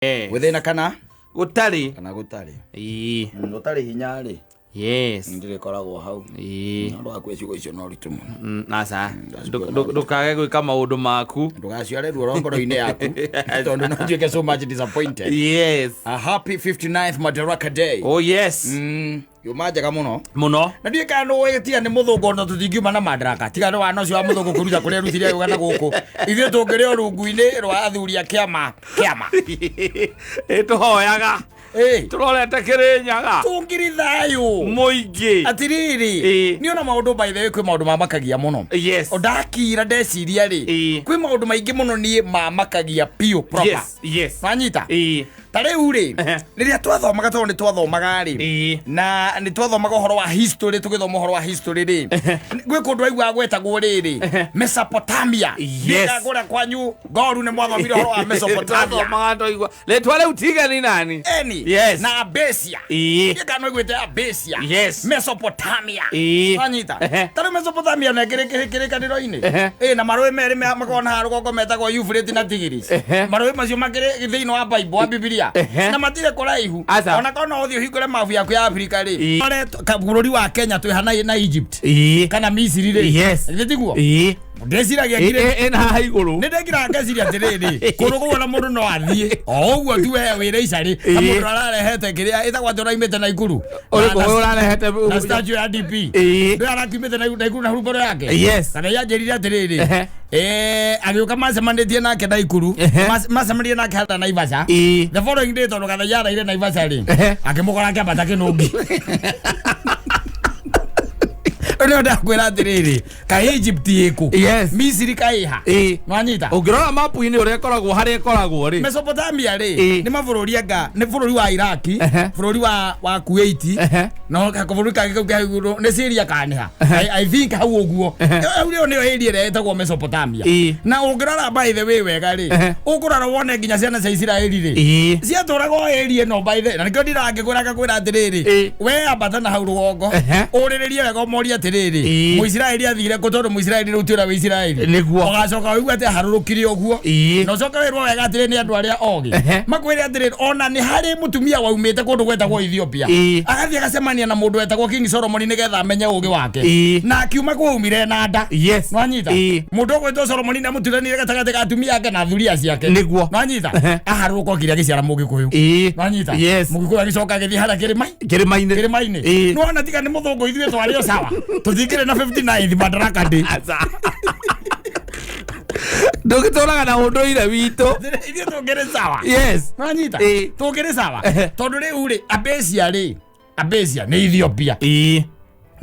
Yes. Gwĩ thĩna kana Gũtarĩ. Kana gũtarĩ. Ĩĩ. Gũtarĩ hinya rĩ. Yes. Ndĩrĩkoragwo hau. Ĩĩ. Ũndũ wa kwĩ ciugo icio no ritũ mũno. Aca. Ndũkage gwĩka maũndũ maku. Ndũgaciare ruo ngoro-inĩ yaku tondũ no nduĩke so much disappointed. Yes. A happy 59th Madaraka Day. Oh yes. Yuma njega mũno. Mũno. Na ndiä kana nä tiga nä må thå ngå ona tå tingiuma na madaraka tiga nä wana å cio wa må thå ngå kå ruta kå rä a rutire gana gå kå ithuä tå ngä rä o rungu-inä rwa athuri a kä ama kä ama. Ĩ tũhoyaga. Tũrorete Kĩrĩnyaga. Tå ngiri thayå Mũingĩ. Atiriri. Nä ona maå ndå by the way kwä maå ndå mamakagia må no. Ndakira ndeciria rä kwä maå ndå maingä må no niä mamakagia piå proper. Wanyita ta rä u rä rä rä a twathomaga tondå nä twathomaga rä na nä twathomaga å horo wa history, tå gä thoma å horo wa history rä gwä kå ndå aiguaga gwetagwo rä rä Mesopotamia. Kå rä a kwanyu ngoru nä mwathomire å horo wa Mesopotamia. Twathomaga twaigua. Rĩtwa rĩu tigani nani? Eni. Yes. Na Abesia. Ndiĩ kana ũiguĩte Abesia. Mesopotamia. Wanyita ta rĩu Mesopotamia na kĩrĩkanĩro-inĩ ĩ na marũĩ merĩ makoragwo na haha rũgongo metagwo Euphrates na Tigris. Marũĩ macio makĩrĩ thĩinĩ wa Bible wa Bibilia na matirĩ kũraihu. Aca. Ona korwo no ũthiĩ ũhingũre mabu yaku ya Afrika rĩ Ore bũrũri wa Kenya twĩ hana na Egypt kana Misiri rĩ. Githĩ tiguo? Ndĩciragia ngirĩ Ĩna haha igũrũ. Nä ndekiraga ngeciria atä kå rå gå na må ndå no athiä o å guo tu we wä ra icarä na må ndå ararehete kä rä a ä tagwo atä ũraimĩte Naikuru. Ũrĩkũ ũyũ ũrarehete? Na statue ya DP. Ndå arakiumĩte Naikuru na hurumbaro yake. Kana yanjĩrire atĩrĩrĩ agĩũka macemanĩtie nake Naikuru. Macemanirie nake hata Naivasha. The following day tondũ Gathaiya araire Naivasha rĩ akĩmũkora akĩambata kĩnũngi. Rĩu ndakwĩra atĩrĩrĩ kaĩ Egypt ĩkũ? Misiri kaĩha? Nwanyita. Ũngĩrora mapu-inĩ ũrĩa ĩkoragwo harĩa ĩkoragwo rĩ. Mesopotamia rĩ nĩ mabũrũri anga nĩ bũrũri wa Iraki, bũrũri wa Kuwait no kabũrũri kangĩ kau ke igũrũ nĩ Syria kanĩha I think hau ũguo. Hau rĩo nĩyo area ĩrĩa ĩtagwo Mesopotamia. Na ũngĩrora by the way wega rĩ ũkũrora wone nginya ciana cia Isiraeli rĩ ciatũraga o area ĩno by the na nĩkĩo ndirangĩkwĩra ngakwĩra atĩrĩrĩ we ambata na hau rũgongo ũrĩrĩrie wega ũmorie atĩrĩrĩ Mũisiraeli athire kũ tondũ Mũisiraeli rĩu ti ũrĩa wĩ Isiraeli. Ũgacoka ũigue atĩ aharũrũkire ũguo na ũcoke wĩrwo wega atĩrĩ nĩ andũ arĩa ogĩ makwĩre atĩrĩrĩ ona nĩ harĩ mũtumia waumĩte kũndũ gwetagwo Ethiopia agathiĩ agacemania na mũndũ wetagwo King Solomon nĩgetha amenye ũgĩ wake na akiuma kũu aumire na nda. Nwanyita mũndũ ũgwĩtwo Solomon nĩ amũturanire gatagatĩ ka atumia ake na thuriya ciake. Nwanyita aharũrũka okire agĩciara mũgĩkũyũ. Nwanyita mũgĩkũyũ agĩcoka agĩthiĩ harĩa kĩrĩma Kĩrĩma-inĩ. Kĩrĩma-inĩ. Nĩwona tiga nĩ mũthũngũ ithuĩ twarĩ o sawa tũtingĩrĩ na 59 Madaraka Day. Aca. Ndũgĩtũraga na ũndũire witũ. Ithuĩ tũngĩrĩ sawa. Nwanyita tũngĩrĩ sawa tondũ rĩu rĩ Abesia rĩ Abesia nĩ Ethiopia.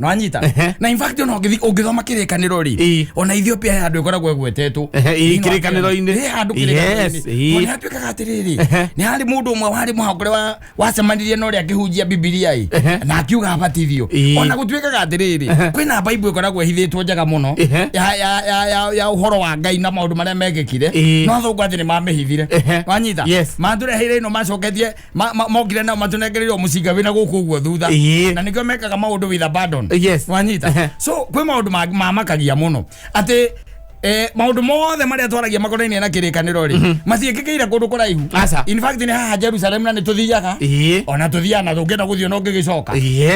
Nwanyita na in fact ona ũngĩthoma kĩrĩkanĩro rĩ ona Ethiopia he handũ ĩkoragwo ĩgwetetwo. Kĩrĩkanĩro-inĩ. He handũ kĩrĩkanĩro-inĩ. Tondũ nĩ hatuĩkaga atĩrĩrĩ nĩ harĩ mũndũ ũmwe warĩ mũhakũre wacemanirie na ũrĩa akĩhunjia Bibilia ĩ na akiuga abatithio. Ona gũtuĩkaga atĩrĩrĩ kwĩna Bible ĩkoragwo ĩhithĩtwo njega mũno ya ũhoro wa Ngai na maũndũ marĩa mekĩkire no athũngũ atĩ nĩ mamĩhithire. Wanyita matũreheire ĩno macoketie mokire nao matũnengereire o mũcinga wĩna gũkũ ũguo thutha na nĩkĩo mekaga maũndũ with abandon. Wanyita so kwĩ maũndũ mamakagia mũno atĩ maũndũ mothe marĩa twaragia makonainie na kĩrĩkanĩro rĩ matiĩkĩkĩire kũndũ kũraihu. Aca. In fact nĩ haha Jerusalem na nĩ tũthiaga ona tũthiaga na tũngĩenda gũthiĩ no ngĩgĩcoka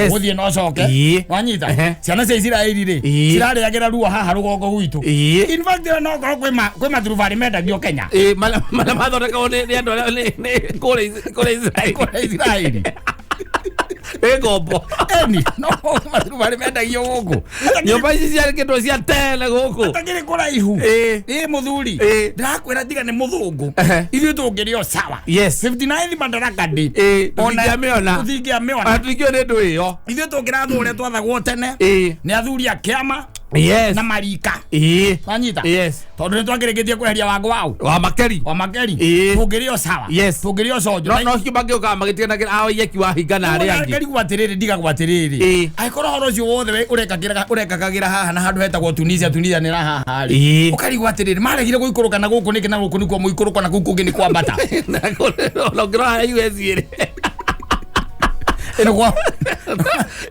gũthiĩ no coke. Wanyita ciana cia Isiraeli rĩ cirarĩagĩra ruo haha rũgongo gwitũ. In fact ona no korwo kwĩ maturubarĩ mendagio Kenya. Ĩĩ, marĩa mathondekagwo nĩ andũ arĩa nĩ kũrĩa Isiraeli. Kũrĩa Isiraeli. Nĩ ngombo. Eni no maturubarĩ mendagio gũkũ Nyũmba ici ciarĩkĩtwo cia tene gũkũ. Atakĩrĩ kũraihu. Ĩ mũthuri ndĩrakwĩra tiga nĩ mũthũngũ ithuĩ tũngĩrĩ o sawa. 59 Madaraka Day. Tũtingĩamĩona. Tũtingĩamĩona. Ona tũtingĩũĩ nĩ ndũ ĩyo. Ithuĩ tũngĩrathwo ũrĩa twathagwo tene nĩ athuri a kĩama na marika. Wanyita tondũ nĩ twakĩrĩkĩtie kweheria wango wau Wa makeri. Wa makeri. Tũngĩrĩ o sawa. Tũngĩrĩ o conjo. No cio mangĩũkaga magĩtiganagĩra aoyeki wahinga na arĩa angĩ. Ngarigwo atĩrĩrĩ ndigagwo atĩrĩrĩ angĩkorwo ũhoro ũcio wothe ũrekakagĩra haha na handũ hetagwo Tunisia Tunisia nĩ haha rĩ ũkarigwo atĩrĩrĩ maregire gũikũrũka na gũkũ nĩkĩ na gũkũ nĩkuo mũikũrũko na kũu kũngĩ nĩ kwambata. Ona ũngĩrora USA rĩ. Ĩno kwa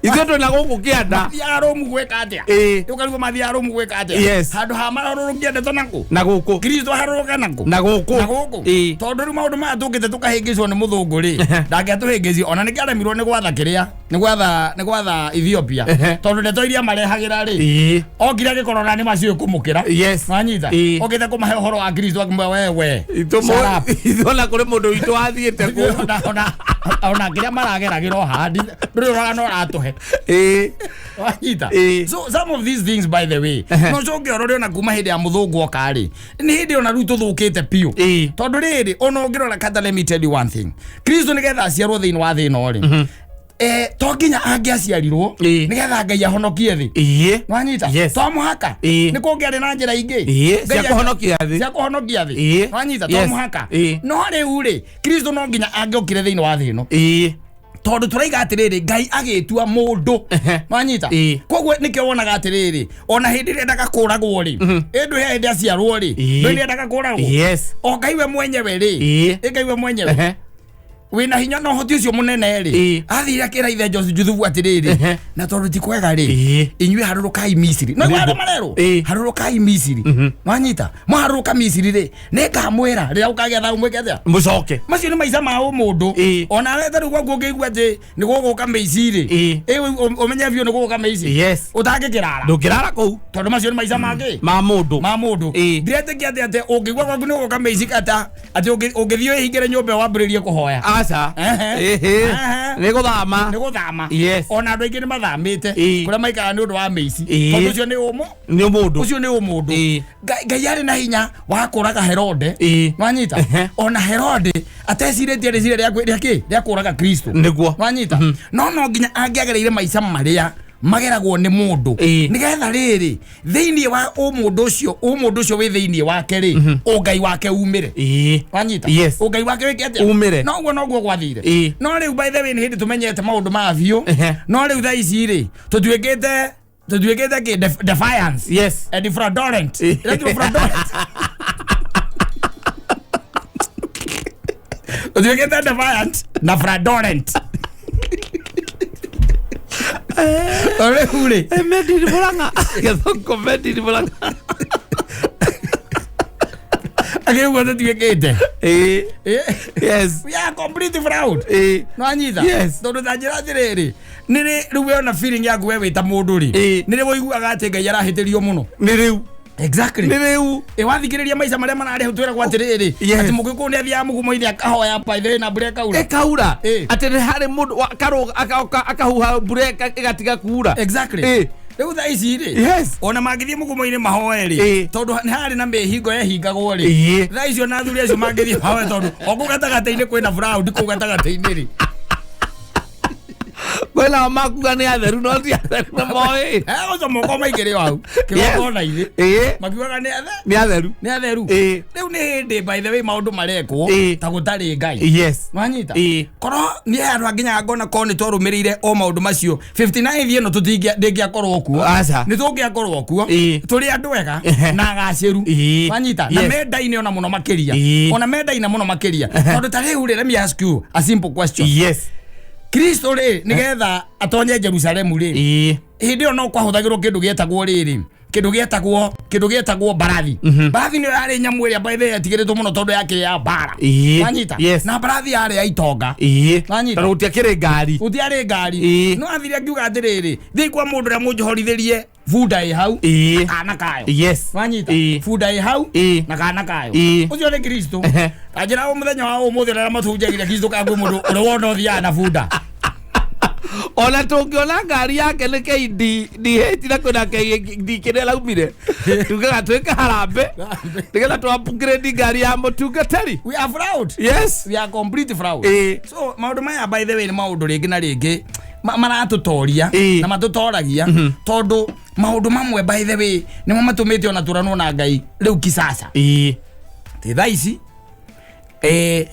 Ithuĩ twĩna gũkũ kĩanda. Mathiaga Rome gwĩka atĩa? Ĩĩ. Ũkarigwo mathiaga Rome gwĩka atĩa? Yes. Handũ ha maharũrũkia ndeto nakũ? Na gũkũ. Kristo aharũrũka nakũ? Na gũkũ. Na gũkũ. Ĩĩ. Tondũ rĩu maũndũ maya tũkĩte tũkahĩngĩcwo nĩ mũthũngũ rĩ, ndangĩatũhĩngĩci ona nĩkĩaremirwo nĩ gwatha kĩrĩa, nĩ gwatha nĩ gwatha Ethiopia. Tondũ ndeto iria marehagĩra rĩ, Ĩĩ. okire agĩkorora nĩ macio kũmũkĩra. Yes. Wanyita? Ĩĩ. Okĩte kũmahe ũhoro wa Kristo akĩmwĩra wewe. Shut up. Ithuĩ ona kũrĩ mũndũ witũ wathiĩte kũu. Ona ona kĩrĩa marageragĩra o haha ndũrĩ ũraga no ũratũhe. Ĩĩ. Wanyita? Ĩĩ. So some of these things, by the way, no coke orore ona kuma hĩndĩ ya mũthũngũ oka rĩ, nĩ hĩndĩ ona rĩu tũthũkĩte biũ. Ĩĩ. Tondũ rĩrĩ, ona ũngĩrora kata, let me tell you one thing, Kristo nĩgetha aciarwo thĩinĩ wa thĩ ĩno rĩ, to nginya angĩaciarirwo Ĩĩ. nĩgetha Ngai ahonokie thĩ. Ĩĩ. Wanyita? Yes. To mũhaka. Ĩĩ. Nĩ kũngĩarĩ na njĩra ingĩ Ĩĩ, Ngai cia kũhonokia thĩ. cia kũhonokia thĩ. Ĩĩ. Wanyita? To Yes. mũhaka. Ĩĩ. No rĩu rĩ, Kristo no nginya angĩokire thĩinĩ wa thĩ ĩno, Ĩĩ. tondũ tũraiga atĩrĩrĩ, Ngai agĩtua mũndũ. Wanyita? Ĩĩ. Koguo nĩkĩo wonaga atĩrĩrĩ, ona hĩndĩ ĩrĩa endaga kũragwo rĩ, ĩndũ he hĩndĩ aciarwo rĩ, Ĩĩ. ndũ endaga kũragwo. Yes. O Ngai we mwenyewe rĩ, Ĩĩ. ĩ Ngai we mwenyewe wĩna hinya na ũhoti ũcio mũnene rĩ, Ĩĩ. athire akĩra ithe Juthubu atĩrĩrĩ, na tondũ ti kwega rĩ, inyuĩ harũrũkai Misiri. No Nĩguo. andũ marerwo Ĩĩ. harũrũkai Misiri. Wanyita? Mwaharũrũka Misiri rĩ, nĩngamwĩra rĩrĩa ũkagĩa thayũ mwĩke atĩa? Mũcoke. Macio nĩ maica ma ũmũndũ. Ĩĩ. Ona we tarĩu gwaku ũngĩigua atĩ nĩ gũgũka mĩici rĩ, Ĩĩ. ĩ ũmenye biũ nĩ gũgũka mĩici. Yes. Ũtangĩkĩrara. Ndũngĩrara kũu. Tondũ macio nĩ maica mangĩ Ma mũndũ. Ma mũndũ. Ĩĩ. Ndiretĩkia atĩ ũngĩigua gwaku nĩ gũgũka mĩici kata atĩ ũngĩthiĩ wĩhingĩre nyũmba wambĩrĩrie kũhoya. Aca. Ehe. Ĩhĩ. Ehe. Nĩ gũthama. Nĩ gũthama. Yes. Ona andũ aingĩ nĩ mathamĩte Ĩĩ. kũrĩa maikaraga nĩ ũndũ wa mĩici. Ĩĩ. Tondũ ũcio nĩ ũmũ Nĩ mũndũ. ũcio nĩ ũmũndũ. Ĩĩ. Ngai arĩ na hinya wa kũraga Herode. Ĩĩ. Wanyita? Ona Herode atecirĩtie rĩciria rĩa kĩ rĩa kũraga Kristo. Nĩguo. Wanyita? No nginya angĩagereire maica marĩa mageragwo nĩ mũndũ, Ĩĩ. nĩgetha rĩrĩ thĩinĩ wa ũmũndũ ũcio, ũmũndũ ũcio wĩ thĩinĩ wake rĩ, ũngai wake umĩre. Ĩĩ. Wanyita? Yes. Ũngai wake wĩke atĩa? Umĩre. Noguo noguo gwathire. Ĩĩ. No rĩu, by the way, nĩ hĩndĩ tũmenyete maũndũ maya biũ. No rĩu thaa ici rĩ, tũtuĩkĩte kĩ defiance Yes. and fraudulent. Ĩĩ. Ĩretwo fraudulent. Tũtuĩkĩte defiant na fraudulent. Tondũ rĩu rĩ, Mendiri Murang'a. Gĩthũngũ Mendiri Murang'a. Akĩguo tũtuĩkĩte. Ĩĩ. Ĩĩ. Yes. We are complete fraud. Ĩĩ. Nwanyita? Yes. Tondũ ta njĩra atĩrĩrĩ, nĩrĩ rĩu we ona feeling yaku we wĩ ta mũndũ rĩ, Ĩĩ. nĩrĩ woiguaga atĩ Ngai arahĩtĩrio mũno? Nĩ rĩu. Exactly. Nĩ rĩu. Ĩ wathikĩrĩria maica marĩa mararĩ hau twĩragwo atĩrĩrĩ, Yes. atĩ mũgĩkũyũ nĩ athiaga mũgumo-inĩ akahoya by the way na mbura ĩkaura. Ĩkaura. Ĩĩ. Atĩ nĩ harĩ mũndũ agoka akahuha mbura ĩgatiga kuura. Exactly. Ĩĩ. Rĩu thaa ici rĩ, Yes. ona mangĩthiĩ mũgumo-inĩ mahoe rĩ, Ĩĩ. tondũ nĩ harĩ na mĩhingo yehingagwo rĩ, Ĩĩ. thaa icio na athuri acio mangĩthiĩ mahoe, tondũ o kũu gatagatĩ-inĩ kwĩna fraud kũu gatagatĩ-inĩ rĩ. Kwĩnao makuga nĩ atheru no ti atheru nĩ moĩ. Gũcomokwo maingĩrĩ hau kĩgongona-inĩ, Ĩĩ. makiugaga nĩ athe Nĩ atheru. Nĩ atheru. Ĩĩ. Rĩu nĩ hĩndĩ, by the way, maũndũ marekwo Ĩĩ. ta gũtarĩ Ngai. Yes. Nwanyita? Ĩĩ. Korwo niĩ handũ hanginyaga ngona korwo nĩ twarũmĩrĩire o maũndũ macio 59 ĩno ndĩngĩakorwo kuo. Aca. Nĩ tũngĩakorwo kuo Ĩĩ. tũrĩ andũ ega na agacĩru. Ĩĩ. Wanyita? Na Yes. mendaine ona mũno makĩria. Ĩĩ. Ona mendaine mũno makĩria, tondũ ta rĩu rĩ, let me ask you a simple question. Yes. Kristo rĩ, nĩgetha atonye Jerusalemu rĩ, Ĩĩ. hĩndĩ ĩyo no kwahũthagĩrwo kĩndũ gĩetagwo rĩrĩ, kĩndũ gĩetagwo mbarathi. Mbarathi nĩyo yarĩ nyamũ ĩrĩa, by the way, yetigĩrĩtwo mũno tondũ yakĩrĩ ya mbara. Ĩĩ. Wanyita? Yes. Na mbarathi yarĩ ya itonga. Ĩĩ. Wanyita? Tondũ gũtiakĩrĩ ngari. Gũtiarĩ ngari. Ĩĩ. No athire akiuga atĩrĩrĩ, thiĩ kwa mũndũ ũrĩa mũnjohorithĩrie bunda ĩ hau, Ĩĩ. kana kayo. Yes. Wanyita? Ĩĩ. Bunda ĩ hau Ĩĩ. na kana kayo. Ĩĩ. Ũcio nĩ Kristo. Ta njĩra o mũthenya wa ũmũthĩ ũrĩa matũnjagiria Kristo kana kwĩ mũndũ ũrĩa wona ũthiaga na bunda? Ona tũngĩona ngari yake nĩ KDH na kwĩna KD kĩrĩa ĩraumire, tugaga twĩke harambĩ nĩgetha tũ upgrade ngari ya mũtungatĩri. We are fraud. Yes. We are complete fraud. Ĩĩ. So maũndũ maya, by the way, nĩ maũndũ rĩngĩ na rĩngĩ maratũtoria Ĩĩ. na matũtoragia, tondũ maũndũ mamwe, by the way, nĩmo matũmĩte ona tũranwo na Ngai rĩu kisasa. Ĩĩ. Ti thaa ici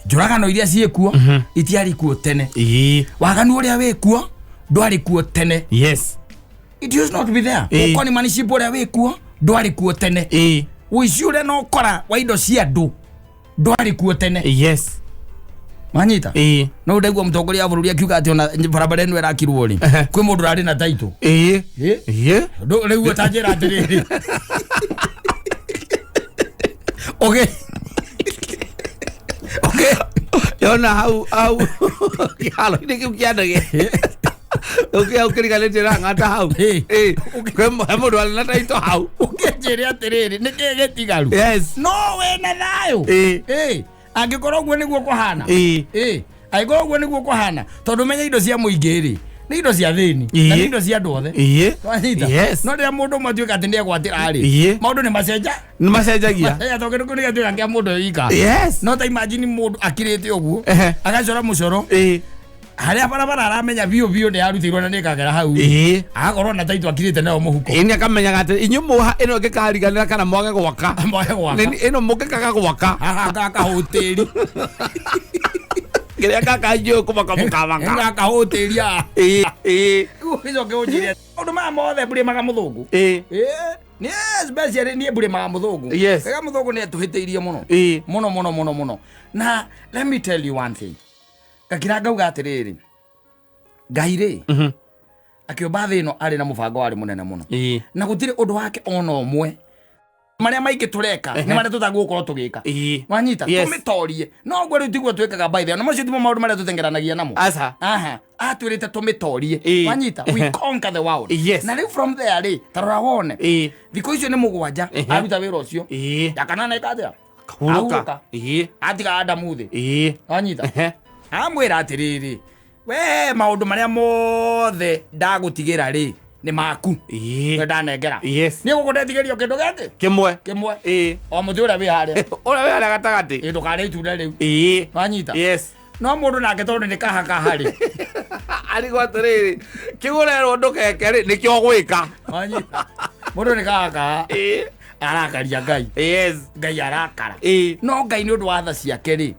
njũragano iria ciĩkuo itiarĩ kuo tene. Ĩĩ. Waganu ũrĩa wĩkuo ndwarĩ kuo tene. Yes. It used not to be there. Ĩĩ. Ũkoni maniship ũrĩa wĩkuo ndwarĩ kuo tene. Ĩĩ. Ũici ũrĩa na ũkora wa indo cia andũ ndwarĩ kuo tene. Yes. Wanyita? Ĩĩ. No ndaigua mũtongoria wa bũrũri akiuga atĩ ona barabara ĩno ĩrakirwo rĩ, kwĩ mũndũ ũrarĩ na taitũ. Ĩĩ. Ĩ? Ĩĩ. Rĩu ũtanjĩra atĩrĩrĩ. Okay. Okay. Yona hau hau kĩharo-inĩ kĩu kĩa ndege ũkĩ hau kĩriganĩtie na ng'ata hau. Ĩ. Ĩ. Kwĩ he mũndũ arĩ na taito hau. Ũkĩnjĩre atĩrĩrĩ, nĩ kĩĩ gĩtigaru? Yes. No wĩna thayũ. Ĩ. Ĩ. Angĩkorwo ũguo nĩguo kũhana. Ĩ. Ĩ. Angĩkorwo ũguo nĩguo kũhana, tondũ menya indo cia mũingĩ rĩ, nĩ indo cia thĩni, Ĩ. na nĩ indo cia andũ othe. Ĩĩ. Wanyita? Yes. No rĩrĩa mũndũ ũmwe atuĩka atĩ nĩegwatĩra rĩ, Ĩ. maũndũ nĩ macenja. Nĩ macenjagia. Macenja tondũ kĩndũ kĩu nĩgĩatuĩka kĩa mũndũ wika. Yes. No ta imagine mũndũ akirĩte ũguo, Ehe. agacora mũcoro, Ĩ. harĩa barabara aramenya biũ biũ nĩ yarutirwo na nĩkagera hau. Ĩ. Agakorwo na taitũ akirĩte nayo mũhuko. Ĩ nĩ akamenyaga atĩ inyuĩ mũha ĩno ĩngĩkariganĩra kana mwage gwaka. Mwage gwaka. Nĩ- ĩno mũngĩkaga gwaka. Haha gakahũtĩri. Kĩrĩa gaka inyuĩ kũmaka mũkamaka. Gakahũtĩri haha. Ĩ. Ĩ. Rĩu ũgĩcoke ũnjĩre maũndũ maya mothe mbũrĩmaga mũthũngũ. Ĩ. Ĩ, nĩ especially niĩ mbũrĩmaga mũthũngũ. Yes. Wega mũthũngũ nĩ atũhĩtĩirie mũno. Ĩ. Mũno mũno mũno mũno. Na let me tell you one thing. Ngakira ngauga atĩrĩrĩ, Ngai rĩ, akĩũmba thĩ ĩno arĩ na mũbango warĩ mũnene mũno. Ĩ. Na gũtirĩ ũndũ wake ona ũmwe marĩa maingĩ tũreka nĩ marĩa tũtagũkorwo tũgĩka. Ĩ. Wanyita? Yes. Tũmĩtorie. No ũguo rĩu tiguo twĩkaga by the way. Na macio timo maũndũ marĩa tũtengeranagia namo. Aca. Aha, atwĩrĩte tũmĩtorie. Ĩ. Wanyita? We conquer the world. Yes. Na rĩu from there rĩ, ta rora wone. Ĩ. Thikũ icio nĩ mũgwanja Ehe. aruta wĩra ũcio. Ĩ. Ya kanana ĩka atĩa? Kahurũka. Ahurũka. Ĩ. Atiga Adamu thĩ. Ĩ. Wanyita? Ehe. Amwĩra atĩrĩrĩ, we maũndũ marĩa mothe ndagũtigĩra rĩ, nĩ maku. Ĩ. We ndanengera. Yes. Niĩ gũkũ ndetigĩrio kĩndũ gĩatĩ? Kĩmwe. Kĩmwe. Ĩ. O mũtĩ ũrĩa wĩ harĩa. Ũrĩa wĩ harĩa gatagatĩ. Ĩ ndũkarĩe itunda rĩu. Ĩ. Wanyita? Yes. No mũndũ nake tondũ nĩ kahakaha rĩ. Arigwo atĩrĩrĩ, kĩu ũrerwo ndũgeke rĩ, nĩkĩo ũgwĩka. Wanyita? Mũndũ nĩ kahakaha. Ĩ. Arakaria Ngai. Yes. Ngai arakara. Ĩ. No Ngai nĩ ũndũ wa tha ciake rĩ,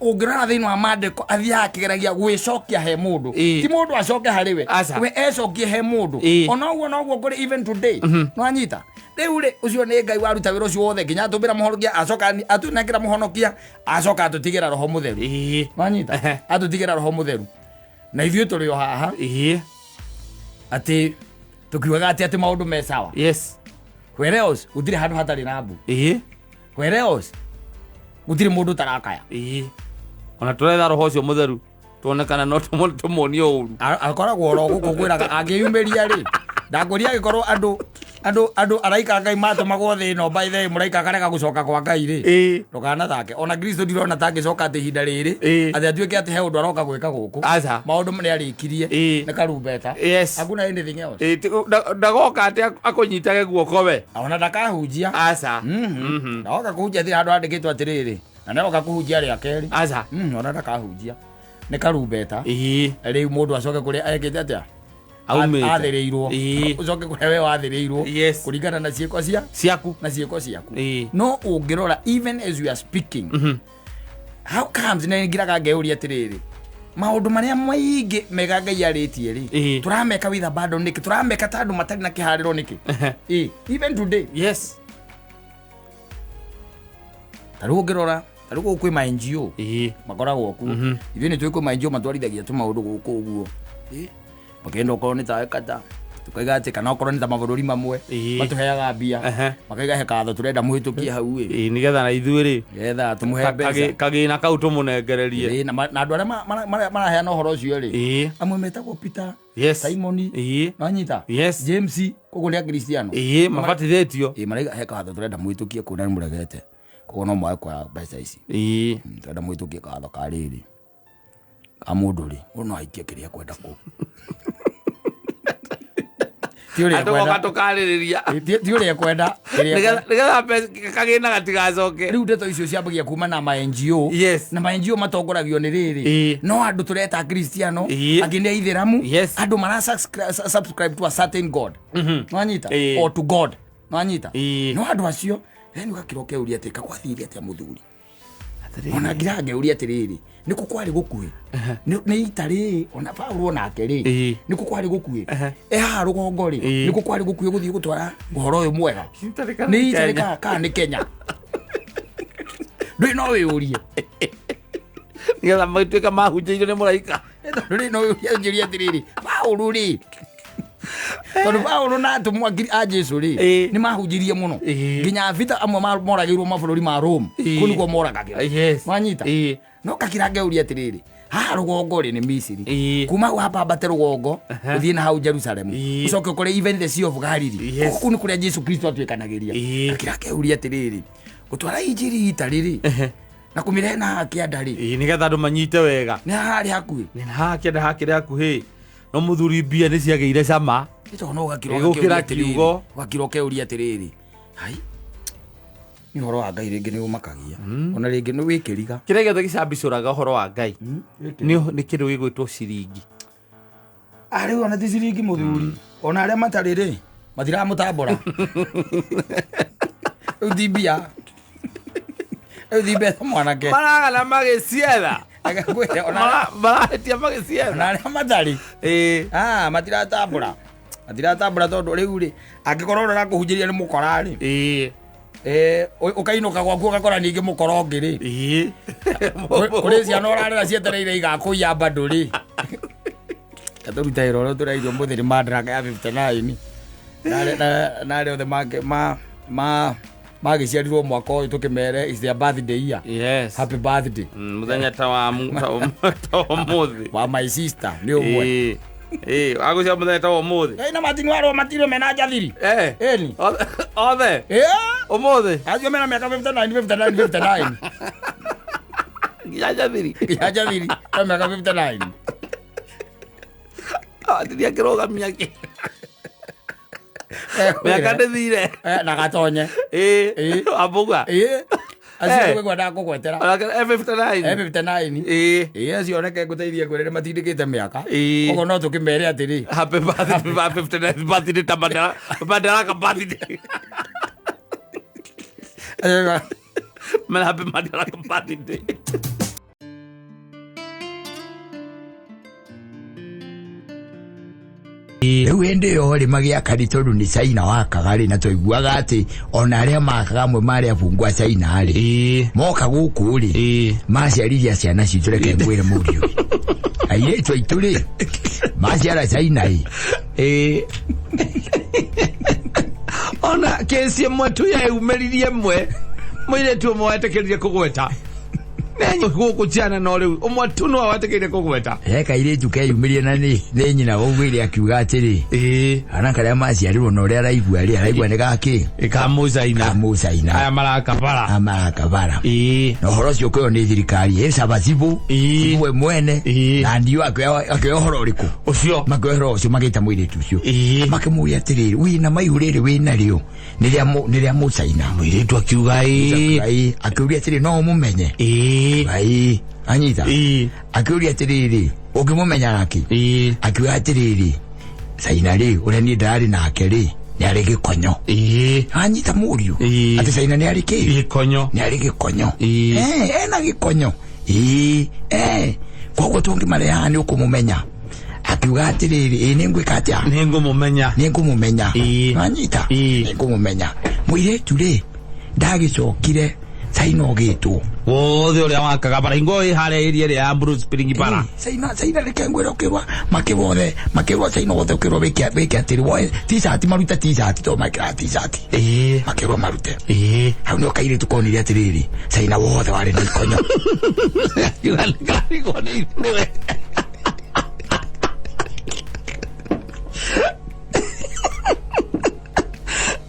ũngĩrora thĩinĩ wa maandĩko athiaga akĩgeragia gwĩcokia he mũndũ. Ĩ. Ti mũndũ acoke harĩ we. Aca. We ecokie he mũndũ. Ĩ. Ona ũguo noguo kũrĩ even today. Nĩwanyita? Rĩu rĩ, ũcio nĩ Ngai waruta wĩra ũcio wothe nginya atũmbĩra mũhonokia, acoka atũnengera mũhonokia, acoka atũtigĩra roho mũtheru. Ĩ. Nĩwanyita? Ehe. Atũtigĩra roho mũtheru. Na ithuĩ tũrĩ o haha Ĩ. atĩ tũkiugaga atĩ atĩ maũndũ me sawa. Yes. Where else gũtirĩ handũ hatarĩ na mbu. Ĩ. Where else gũtirĩ mũndũ ũtarakaya. Ĩ. Ona tũretha roho ũcio mũtheru tuone kana no tũmuonie ũru. Akoragwo oro gũkũ kwĩraga angĩyumĩria rĩ, ndakũria angĩkorwo andũ andũ andũ araika Ngai matũmagwo thĩ ĩno by the way mũraika akarega gũcoka kwa Ngai rĩ, Ĩ. ndũkanathake. Ona Kristo ndirona ta angĩcoka atĩ ihinda rĩrĩ Ĩ. atĩ atuĩke atĩ he ũndũ aroka gwĩka gũkũ. Aca. Maũndũ nĩ arĩkirie. Ĩ. Nĩ karumbeta. Yes. Hakuna anything else. Ĩ, ndagoka atĩ akũnyitage guoko we. Ona ndakahunjia. Aca. Ndagoka kũhunjia thĩ handũ handĩkĩtwo atĩrĩrĩ, na nĩoka kũhunjia rĩa kerĩ. Aca. Ona ndakahunjia. Nĩ karumbeta. Ĩ. Rĩu mũndũ acoke kũrĩa ekĩte atĩa? Aumĩte. Athĩrĩirwo. Ĩ. Ũcoke kũrĩa we wathĩrĩirwo. Yes. Kũringana na ciĩko cia Ciaku. na ciĩko ciaku. Ĩ. No ũngĩrora even as we are speaking. How comes nĩ ngiraga ngeyũria atĩrĩrĩ, maũndũ marĩa maingĩ mega Ngai arĩtie rĩ, Ĩ. tũrameka with abandon nĩkĩ? Tũrameka ta andũ matarĩ na kĩharĩro nĩkĩ? Ĩ, even today. Yes. Ta rĩu ũngĩrora, ta rĩu gũkũ kwĩ ma NGO. Ĩ. Makoragwo kuo. Ithuĩ nĩ tũĩ kwĩ ma NGO matwarithagia tũmaũndũ gũkũ ũguo. Ĩ, makĩenda okorwo nĩ ta kata tukaiga atĩ kana okorwo nĩ ta mabũrũri mamwe Ĩ. matũheaga mbia Ehe. makaiga he katho tũrenda mũhĩtũkie hau ĩ, Ĩ, nĩgetha na ithuĩ rĩ getha tũmũhe mbeca. kagĩna kau tũmũnengererie. Ĩ, na na andũ arĩa maraheana ũhoro ũcio rĩ, Ĩ. amwe metagwo Peter, Yes. Simoni, Ĩ. nwanyita? Yes. James, koguo nĩ akristiano. Ĩ, mabatithĩtio. Ĩ, maraiga he kawatho tũrenda mũhĩtũkie kũu na nĩmũregete, koguo no mwage kuoya mbeca ici. Ĩ. Tũrenda mũhĩtũkie kawatho ka rĩrĩ ka mũndũ rĩ, mũndũ no aikie kĩrĩa ekwenda kũu. Ti ũrĩa Andũ goka ekwenda. tũkarĩrĩria. Ti ũrĩa ekwenda, kĩrĩa ekwenda. Nĩgetha kagĩna gatigacoke. Rĩu ndeto icio ciambagia kuma na ma NGO. Yes. Na ma NGO matongoragio nĩ rĩrĩ, Ĩ. no andũ tũreta kristiano, Ĩ. angĩ nĩ aithĩramu. Yes. Andũ mara subscribe to a certain god. Nwanyita? Ĩ. Or to god. Nwanyita? Ĩ. No andũ acio then ũgakĩra ũkeuria atĩ kagwathire atĩa mũthuri. Ona ngira ngeuria atĩrĩrĩ, nĩkũ kwarĩ gũkuhĩ? Nĩ ita rĩ, ona Paũlũ onake rĩ, Ĩ. nĩkũ kwarĩ gũkuhĩ? E haha rũgongo rĩ, Ĩ. nĩkũ kwarĩ gũkuhĩ gũthiĩ gũtwara ũhoro ũyũ mwega? Nĩ ita rĩ kana nĩ Kenya? Ndũĩ no wĩyũrie. Nĩgetha magĩtuĩka mahunjĩirio nĩ mũraika. Tondũ rĩ no ũnjĩrie atĩrĩrĩ, Paũlũ rĩ, tondũ Paũlũ na atũmwo a Jesũ rĩ, nĩ mahunjirie mũno nginya vita amwe moragĩirwo mabũrũri ma Rome, kũu nĩkuo moragagĩrwo. Wanyita? No kakira ngeuria atĩrĩrĩ, haha rũgongo rĩ nĩ Misiri, kuma hau hambambate rũgongo ũthiĩ na hau Jerusalem, ũcoke ũkore even the Sea of Galilee, kũu nĩ kũrĩa Jesũ Kristo atuĩkanagĩria. Kakira ngeuria atĩrĩrĩ, gũtwara injiri ita rĩrĩ na kũmĩrehe na haha kĩanda rĩ, nĩgetha andũ manyite wega, nĩ haha harĩ hakuhĩ, nĩ haha kĩanda hakĩrĩ hakuhĩ. No mũthuri mbia nĩ ciagĩire cama. Tondũ no ũgakira kiugo, ũgakira ũkeuria atĩrĩrĩ, hai, nĩ ũhoro wa Ngai rĩngĩ nĩ ũmakagia, ona rĩngĩ nĩ wĩkĩriga. Kĩrĩa gĩothe gĩcambicũraga ũhoro wa Ngai nĩ kĩndũ gĩgwĩtwo ciringi. Rĩu ona ti ciringi mũthuri, ona arĩa matarĩ rĩ matiramũtambũra. Rĩu ti mbia, rĩu ti mbeca mwanake. Maragana magĩcietha. Marahĩtia magĩcietha. Ona arĩa matarĩ matiratambũra, matiratambũra tondũ rĩu rĩ, angĩkorwo ũrĩa ũrakũhunjĩria nĩ mũkora rĩ, ũkainũka gwaku ũgakora ningĩ mũkora ũngĩ rĩ, kũrĩ ciana ũrarera cietereire igakũiya bado rĩ. Tũruta wĩra ũrĩa tũraigua mũthĩ nĩ Madaraka ya 59 na arĩa othe magĩciarirwo mwaka ũyũ tũkĩmere is their birthday year. Yes. Happy birthday. Mũthenya ta wa ũmũthĩ. Wa my sister nĩ ũmwe. Agũcia mũthenya ta wa ũmũthĩ. Na Martin warwo matirwo mena njathiri. Ĩni. Othe. Ũmũthĩ. Acio mena mĩaka 59 59 59. Nginya njathiri. Nginya njathiri na mĩaka 59. Athiria kĩrũgamia kĩ. Mĩaka ndĩthire. Na gatonye. Ambuga. Acio ngwendaga kũgwetera. 59. 59. Acio reke ngũteithie ngwĩre matindĩkĩte mĩaka. Koguo no tũkĩmere atĩrĩ, happy birthday 59 birthday ta Madaraka birthday. Happy Madaraka birthday. Rĩu hĩndĩ ĩyo rĩ magĩaka rĩ, tondũ nĩ China wakaga rĩ, na twaiguaga atĩ ona arĩa makaga amwe marĩ abungwa China rĩ, moka gũkũ rĩ, maciarithia ciana citũ, reke ngwĩre mũriũ, airĩtu aitũ rĩ, maciara China ĩ. Ona kesi ĩmwe tu yaumĩririe ĩmwe, mũirĩtu ũmwe wetĩkĩrire kũgweta gũkũ ciana, no rĩu ũmwe tu no wetĩkĩrire kũgweta. He kairĩtu keyumĩrie na nĩ nyina waugĩire akiuga atĩrĩ, ana karĩa maciarirwo na ũrĩa araigua rĩ, araigua nĩ gakĩ? Kamũcaina. Aya marakabara. Aya marakabara. Na ũhoro ũcio ũkĩoywo nĩ thirikari, ĩ Sabasibu, we mwene, na ndio akĩoya ũhoro ũrĩkũ? Ũcio. Makĩoya ũhoro ũcio magĩta mũirĩtu ũcio. Makĩmũria atĩrĩrĩ, wĩna maihu rĩrĩ wĩnarĩo, nĩ rĩa mũcaina. Mũirĩtu akiuga ĩ. Akĩũria atĩrĩ, no ũmũmenye? Ai, anyita. Akĩũria atĩrĩrĩ, ũngĩmũmenya nakĩ? Akiuga atĩrĩrĩ, Caina rĩ, ũrĩa niĩ ndarĩ nake rĩ, nĩ arĩ gĩkonyo. Anyita mũriũ. Atĩ Caina nĩ arĩ kĩ? Gĩkonyo. Nĩ arĩ gĩkonyo. Ena gĩkonyo. Koguo tũngĩmareha nĩ ũkũmũmenya. Akiuga atĩrĩrĩ, nĩ ngwĩka atĩa? Nĩ ngũmũmenya. Nĩ ngũmũmenya. Anyita. Nĩ ngũmũmenya. Mũirĩtu rĩ, ndagĩcokire China ũgĩtwo. Wothe ũrĩa wakaga bara ingo ĩ harĩa area ĩrĩa ya Bruce Spring bara. China reke ngwĩre ũkĩrwa makĩwothe, makĩrwa China wothe ũkĩrwa wĩke atĩrĩ, woe t-shirt, maruta t-shirt, to mekĩraga t-shirt. Makĩrwa marute. Hau nĩho kairĩtu konire atĩrĩrĩ, China wothe warĩ na ikonyo.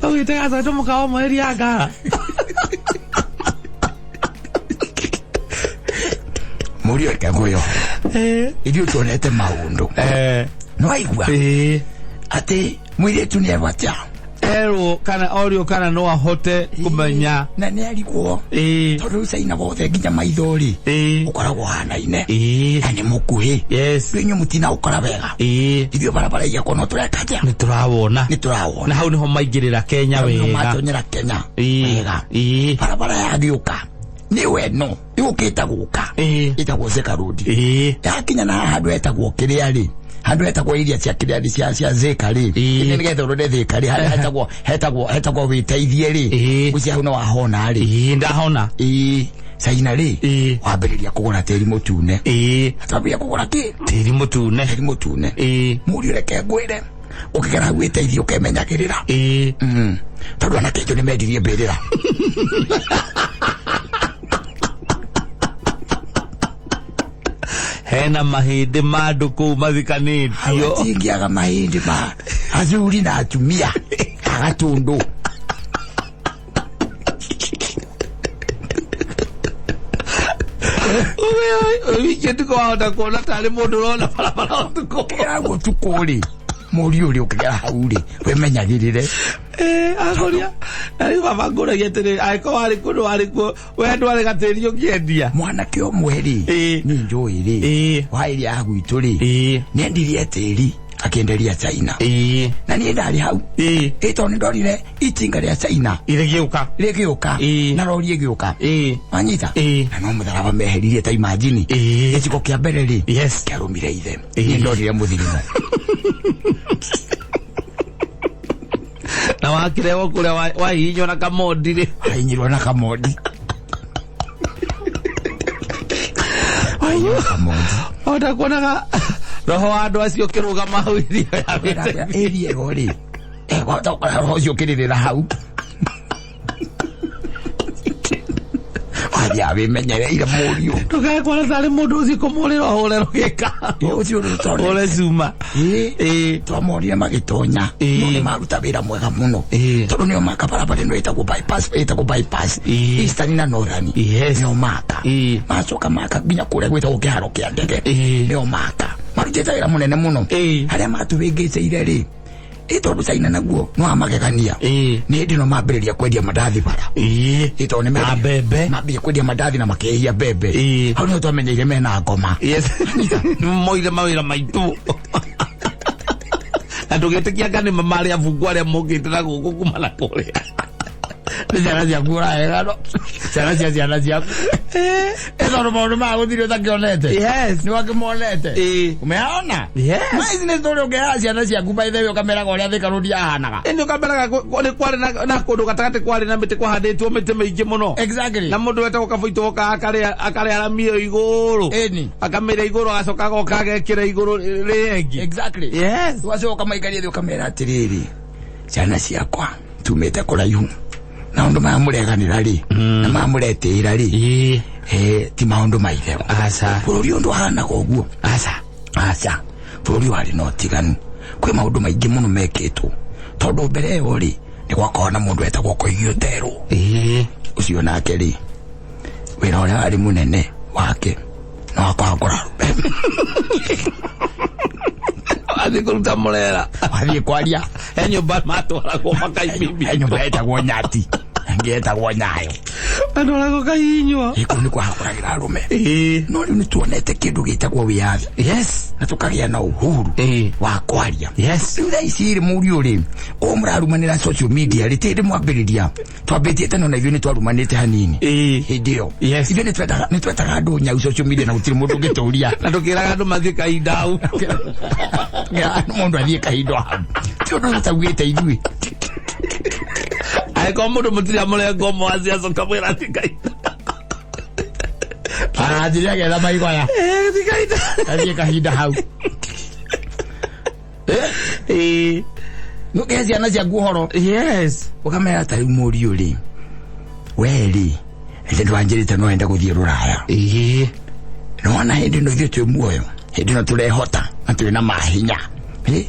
Ũgĩtega caitũ mũkawa mweri ya ngara. Mũriũ reke ngwĩre ũhoro. Ithuĩ tuonete maũndũ. No aigua atĩ mũirĩtu nĩ erwo atĩa? Erwo kana orio kana no ahote kũmenya. Na nĩ arigwo. Tondũ rĩu China wothe nginya maitho rĩ, ũkoragwo ũhanaine. Na nĩ mũkuhĩ. Rĩu inyuĩ mũtinaũkora wega. Ithuĩ barabara igĩakwo no tũreka atĩa? Nĩ tũrawona. Nĩ tũrawona. Na hau nĩho maingĩrĩra Kenya Hau nĩho wega. matonyera Kenya wega. Barabara yagĩũka nĩwe no yũkĩte gũka. Ĩtagwo Thika Road. Yakinya na handũ hetagwo kĩrĩa rĩ, handũ hetagwo iria cia kĩrĩa rĩ, cia Thika rĩ. Nĩgetha ũrore Thika rĩ, harĩa hetagwo wĩteithie rĩ. Ũcio hau no wahona rĩ. Ndahona. China rĩ Ĩĩ. wambĩrĩria kũgũra tĩri mũtune. Ĩĩ. Twambĩrĩria kũgũra kĩ? Tĩri mũtune. Tĩri mũtune. Ĩĩ. Mũriũ reke ngwĩre ũkĩgera hau wĩteithie ũkemenyagĩrĩra. Ĩĩ. Tondũ anake aitũ nĩmendirie mbĩrĩra. Hena mahĩndĩ ma andũ kũu mathikanĩtio. Hatingĩaga mahĩndĩ ma athuri na atumia agatũndũ. Wiki ũtukũ wahota kuona tarĩ mũndũ ũrona barabara ũtukũ. Ũkĩgera hau ũtukũ rĩ mũriũ rĩ ũkĩgera hau rĩ wĩmenyagĩrĩre. Agũria na rĩu baba ngũragia atĩrĩrĩ angĩkorwo warĩ kũndũ warĩ kuo we ndwarĩ gatĩri ũkĩendia. Mwanake ũmwe rĩ Ĩĩ. niĩ njũĩ rĩ Ĩĩ. wa ĩrĩa ya gwitũ rĩ Ĩĩ. nĩendirie tĩri akĩenderia China. Ĩĩ. Na niĩ ndarĩ hau. Ĩĩ. Ĩ tondũ nĩndonire itinga rĩa China Rĩgĩũka. rĩgĩũka Ĩĩ. na rori ĩgĩũka. Ĩĩ. Wanyita? Ĩĩ. Na no mũtharaba meheririe ta imagine. Ĩĩ. Gĩciko kĩa mbere rĩ Yes. kĩarũmire ithe. Ĩĩ. Niĩ ndonire mũthirimo. Na wakĩrehwo kũrĩa wahihinywo na kamondi rĩ. Wahihinyirwo na kamondi. Wahihinyirwo na kamondi. Wahota kuonaga roho wa andũ acio ũkĩrũgama hau irio yambĩte. Ĩria ĩyo rĩ wahota gũkora roho ũcio ũkĩrĩrĩra hau. Wathiaga wĩmenyereire mũriũ. Ndũkae kuona tarĩ mũndũ ũthiĩ kũmũrĩra ũhũre rũgĩka. Ũcio ũrĩ Ũre cuma. Ĩĩ. Ĩĩ. Twamonire magĩtonya. Ĩĩ. No nĩmaruta wĩra mwega mũno. Ĩĩ. Tondũ nĩo maka barabara ĩno ĩtagwo bypass, ĩtagwo bypass. Ĩĩ. Eastern na Northern. Yes. Nĩo maka. Ĩĩ. Macoka maka nginya kũrĩa gwĩtagwo kĩharo kĩa ndege. Ĩĩ. Nĩo maka. Marutĩte wĩra mũnene mũno. Ĩĩ. Harĩa matũhĩngĩcĩire rĩ ĩ tondũ China naguo no amagegania. Ĩĩ. Nĩ hĩndĩ ĩno mambĩrĩria kwendia mandathi bara. Ĩĩ. Ĩ tondũ nĩ Na mbembe. mambĩrĩria kwendia mandathi na makehia mbembe. Ĩĩ. Hau nĩho twamenyeire mena ngoma. Yes. Moire mawĩra maitũ. Na ndũgĩtĩkia anga nĩ marĩ abungu arĩa mokĩte na gũkũ kuma na kũrĩa. Nĩ ciana ciaku ũrahega no. Ciana cia ciana ciaku. Ĩ tondũ maũndũ maya gũtirĩ ũtakĩonete. Yes. Nĩ wakĩmonete. Ĩĩ. Umeona? Yes. Ma ici nĩ story ũngĩheaga ciana ciaku by the way ũkameraga ũrĩa Thika Road yahanaga. Ĩndĩ ũkameraga nĩ kwarĩ na kũndũ gatagatĩ kwarĩ na mĩtĩ kwahandĩtwo mĩtĩ mĩingĩ mũno. Exactly. Na mũndũ wetagwo Kabuitũ oka akarĩa rami ĩyo igũrũ. Ĩni. Akamĩra igũrũ agacoka agoka agekĩra igũrũ rĩengi. Exactly. Yes. Ũgacoka ũkamaikaria thĩ ũkamera atĩrĩrĩ ciana ciakwa tumĩte kũraihu na maũndũ maya mũreganĩra rĩ na maya mũretĩĩra rĩ Ĩĩ. ti maũndũ ma itherũ. Aca. Bũrũri ũyũ ndwahanaga ũguo. Aca. Aca. Bũrũri warĩ na ũtiganu. Kwĩ maũndũ maingĩ mũno mekĩtwo tondũ mbere ĩyo rĩ nĩ gwakoragwo na mũndũ wetagwo Koigi Oterũ. Ĩĩ. Ũcio nake rĩ wĩra ũrĩa warĩ mũnene wake no wakũhakũra arũme. Athiĩ kũruta mũrera. Wathiĩ kwaria. He nyũmba matwaragwo makaimimia. He nyũmba yetagwo Nyati. Ĩngĩ yetagwo Nyayo. Matwaragwo kahihinywo. Ĩ kũu nĩ kwahakũragĩra arũme. Ĩĩ. No rĩu nĩ tuonete kĩndũ gĩtagwo wĩyathi. Yes. Na tũkagĩa na uhuru Ĩĩ. wa kwaria. Yes. Rĩu thaa ici rĩ mũriũ rĩ ũũ mũrarumanĩra social media rĩ ti hĩndĩ mwambĩrĩria twambĩtie tene ona ithuĩ nĩ twarumanĩte hanini. Ĩĩ. Hĩndĩ ĩyo. Yes. Ithuĩ nĩ twetaga andũ nyau social media na gũtirĩ mũndũ ũngĩtũria. Na ndũkĩraga andũ mathiĩ kahinda hau. Tũkĩraga mũndũ athiĩ kahinda hau. Ti ũndũ tũtaugĩte ithuĩ. Angĩkorwo mũndũ mũtirĩ amũrengo ũmwe wa ciaca ũkamwĩra athiĩ kahinda. Aranjirie agetha maigoya. Thiĩ kahinda. Athiĩ kahinda hau. Ĩĩ. Nũkĩhe ciana ciaku ũhoro. Yes. Ũkamera ta rĩu mũriũ rĩ we rĩ nĩ ndwanjĩrĩte no wende gũthiĩ rũraya. Ĩĩ. Nĩwona hĩndĩ ĩno ithuĩ twĩ muoyo hĩndĩ ĩno tũrehota na twĩ na mahinya. Hĩndĩ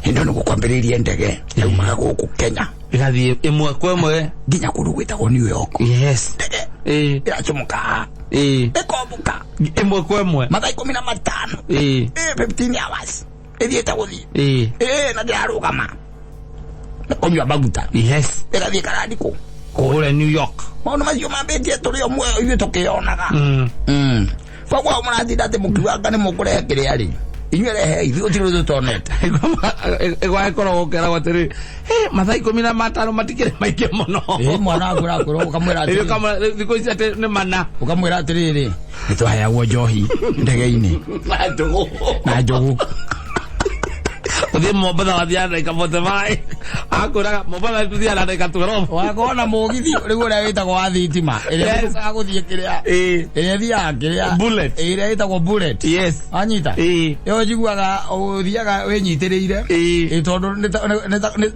ĩno nĩ gũkwambĩrĩirie ndege yaumaga gũkũ Kenya. Ĩgathiĩ ĩmwe kwa ĩmwe. Nginya kũndũ gwĩtagwo New York. Yes. Ndege Ĩĩ. ĩracomoka. Ĩĩ. Ĩkombũka. Ĩmwe kwa ĩmwe. Mathaa 15. Ĩĩ. 15 hours. Ĩthiĩte gũthiĩ. Ĩĩ. Na ndĩrarũgama. Na kũnyua maguta. Yes. Ĩgathiĩ karandikũ. Kũrĩa New York. Maũndũ macio mambĩtie tũrĩ o muoyo ithuĩ tũkĩonaga. Koguo mũratinda atĩ mũkiuga nĩ mũkũrehe kĩrĩa rĩ. Inyuĩ rehei ithuĩ gũtirĩ ũndũ tũtonete. Ĩgwakoragwo ũkeragwo atĩrĩ mathaa 15 matikĩrĩ maingĩ mũno. Mwana waku ũrakwĩra ũkamwĩra Rĩu atĩrĩrĩ. ũkamwĩra, thikũ ici atĩ nĩ mana. Ũkamwĩra atĩrĩrĩ. Nĩ twaheagwo njohi ndege-inĩ. Na njũgũ. Na njũgũ. Gũthiĩ Mombatha wathiaga ndagĩka 45. Akwĩraga Mombatha tũthiaga na ndagĩka 12. Wakona mũgithi rĩu ũrĩa wĩtagwo wa thitima ĩrĩa Yes. ĩrĩa gũthiĩ kĩrĩa ĩrĩa ĩthiaga kĩrĩa Bullet. Ĩrĩa ĩtagwo bullet. Yes. Wanyita ĩyo njiguaga ũthiaga wĩnyitĩrĩire. Ĩ, tondũ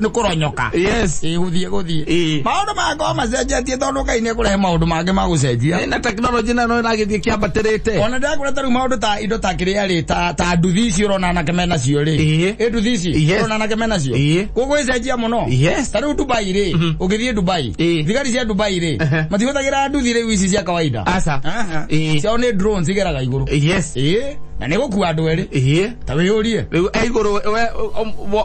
nĩ kũronyoka. Yes. Ĩ, gũthiĩ maũndũ mangĩkorwo macenjetie tondũ Ngai nĩ ekũrehe maũndũ mangĩ ma gũcenjia. Na tekinoronjĩ nayo no ĩragĩthiĩ kĩambatĩrĩte. Ona ndĩrakwĩra ta rĩu maũndũ ta indo ta kĩrĩa rĩ ta nduthi ici ũrona anake menacio rĩ. Ĩ, nduthi ici ũrona anake menacio gũgũgĩcenjia mũno. Yes. Ta rĩu Dubai rĩ, ũngĩthiĩ Dubai, thigari cia Dubai rĩ, matihũthagĩra nduthi rĩu ici cia kawaida. Aca. Ciao nĩ drones igeraga igũrũ. Yes. Ĩ, na nĩ gũkua andũ erĩ. Ta wĩyũrie. Rĩu e igũrũ we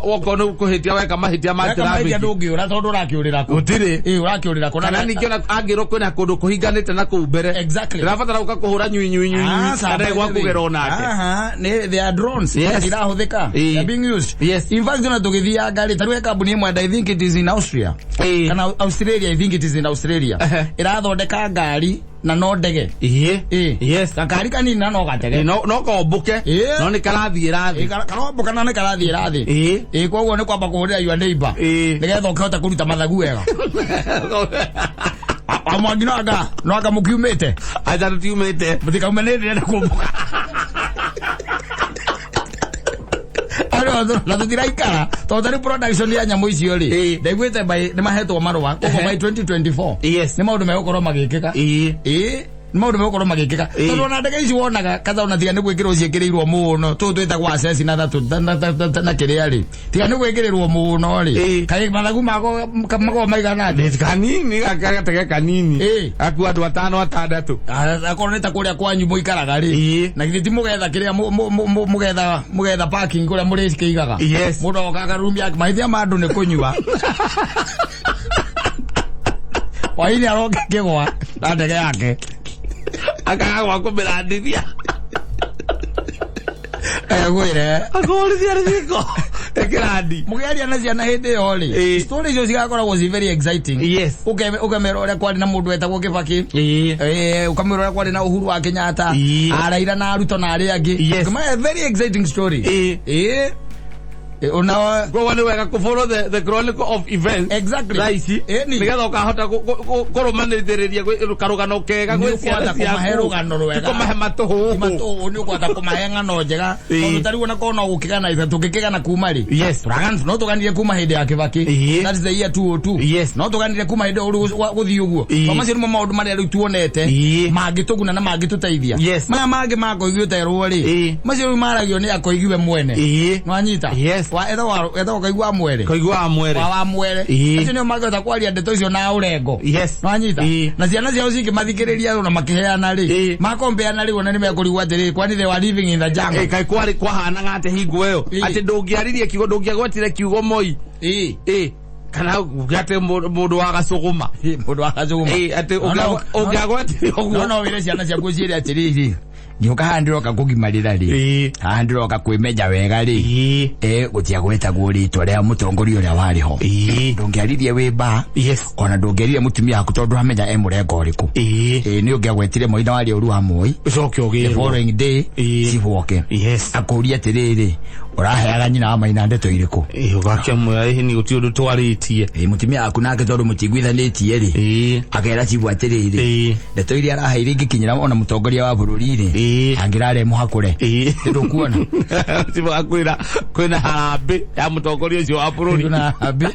wokorwo nĩ kũhĩtia weka mahĩtia ma Weka mahĩtia traffic. ndũngĩũra tondũ ũrakĩũrĩra kũ. Gũtirĩ. Ĩ, ũrakĩũrĩra kũ. Kana ningĩ ona angĩrwo kwĩna kũndũ kũhinganĩte na kũu mbere. Exactly. Ndĩrabatara gũka kũhũra nyui nyui nyui nyui. Aca, Kana gwa kũgera onake. Aha, nĩ they are drones. Yes. Irahũthĩka. They are being used. Yes. In fact, ona tũgĩthianga rĩ, ta rĩu he kambuni ĩmwe and I think it is in Austria. Kana Australia, I think it is in Australia. Ĩrathondeka ngari na no ndege. Yes. Gakari kanini na no gatege. No no kombuke. No nĩ karathiĩ rathiĩ. Karombũka na nĩ karathiĩ rathiĩ. Ĩ, koguo nĩ kwamba kũhũrĩra your neighbor. Nĩgetha ũkĩhota kũruta mathagu wega. Amwangi no anga mũkiumĩte. Acha tutiumĩte. Mũtikaume nĩ ndĩrenda kũmbũka. Na tũtiraikara tondũ ta rĩu production ya nyamũ icio rĩ, ndaiguĩte by nĩ mahetwo marũa koguo by 2024 Yes. nĩ maũndũ megũkorwo magĩkĩka. Ĩ, nĩ maũndũ megũkorwo magĩkĩka tondũ ona ndege ici wonaga kaza ona tiga nĩ gwĩkĩrwo ciĩkĩrĩirwo mũno tũũ twĩtagwo aceci na thatũ na kĩrĩa rĩ, tiga nĩ gwĩkĩrĩrwo mũno rĩ, kaĩ mathagu mako makoragwo maigana atĩa? Kanini gatege kanini. Akua andũ atano atandatũ. Akorwo nĩ ta kũrĩa kwanyu mũikaraga rĩ, na githĩ ti mũgetha kĩrĩa mũgetha parking kũrĩa mũrĩkĩigaga. Yes. Mũndũ oka akarumia mahĩtia ma andũ nĩ kũnyua. Hwaĩ-inĩ aroka kĩgwa na ndege yake. Akaga gwa kũmĩrandithia. Egwĩre. Akũhũrithia rĩthiko. Ĩkĩrandi. Mũkĩaria na ciana hĩndĩ ĩyo rĩ, story icio cigakoragwo ci very exciting. Yes. Ũkamera ũrĩa kwarĩ na mũndũ wetagwo Kibaki. Ũkamera ũrĩa kwarĩ na Uhuru wa Kenyatta, Raila na Ruto na arĩa angĩ. Yes. Very exciting story. Ona koguo nĩ wega kũ follow the chronicle of events. Exactly. Thaa ici nĩgetha ũkahota kũrũmanĩrĩria karũgano kega gwĩ ciana Nĩ ũkũhota kũmahe ciaku. rũgano rwega. Ti kũmahe matũhũhũ. Matũhũhũ nĩ ũkũhota kũmahe ng'ano njega. Tondũ ta rĩu ona korwo no gũkĩgana ithe tũngĩkĩgana kuma rĩ. Yes. Tũragana no tũganire kuma hĩndĩ ya Kibaki. That is the year 2002. Yes. No tũganire kuma hĩndĩ ĩyo gũthiĩ ũguo. Tondũ macio nĩmo maũndũ marĩa rĩu tuonete mangĩtũguna na mangĩtũteithia. Yes. Maya mangĩ ma Koigi ũterwo rĩ, macio rĩu maragio nĩ akoigi we mwene. Nĩwanyita? Yes. Wa etagwo Koigi wa Mwere. Koigi wa Mwere. Wa Mwere. Acio nĩo mangĩhota kwaria ndeto icio na ũrengo. Yes. Nĩwanyita? Na ciana ciao cingĩmathikĩrĩria ona makĩheana rĩ, makombeana rĩ, ona nĩmekũrigwo atĩrĩ, kwani they were living in the jungle. Kaĩ kwarĩ kwahanaga atĩ hingo ĩyo atĩ ndũngĩaririe kiugo, ndũngĩagwetire kiugo Moi. Kana uge atĩ mũndũ wa gacũgũma. Mũndũ wa gacũgũma. Atĩ ũngĩagwetire ũguo. No no wĩre ciana ciaku ciĩre atĩrĩrĩ, ngĩũka haha ndĩroka kũgimarĩra rĩ, haha ndĩroka kwĩmenja wega rĩ, gũtiagwetagwo rĩtwa rĩa mũtongoria ũrĩa warĩ ho. Ndũngĩaririe wĩ mbaa, ona ndũngĩaririe mũtumia waku tondũ ndũramenya e mũrengo ũrĩkũ. Nĩ ũngĩagwetire Moi na waria ũru wa Moi. Ũcoke ũgĩrwo. The following day, cibũ oke. Akũrie atĩrĩrĩ, ũraheaga nyina wa Maina ndeto irĩkũ? Ũgakĩmwĩra ĩhĩ ni gũtirĩ ũndũ twarĩtie. Mũtumia waku nake tondũ mũtiguithanĩtie rĩ, akera cibũ atĩrĩrĩ, ndeto iria araheire ingĩkinyĩra ona mũtongoria wa bũrũri rĩ, angĩrare mũhakũre. Ndũkuona? Cibũ akwĩra kwĩna harambĩ ya mũtongoria ũcio wa bũrũri. Kwĩna harambĩ.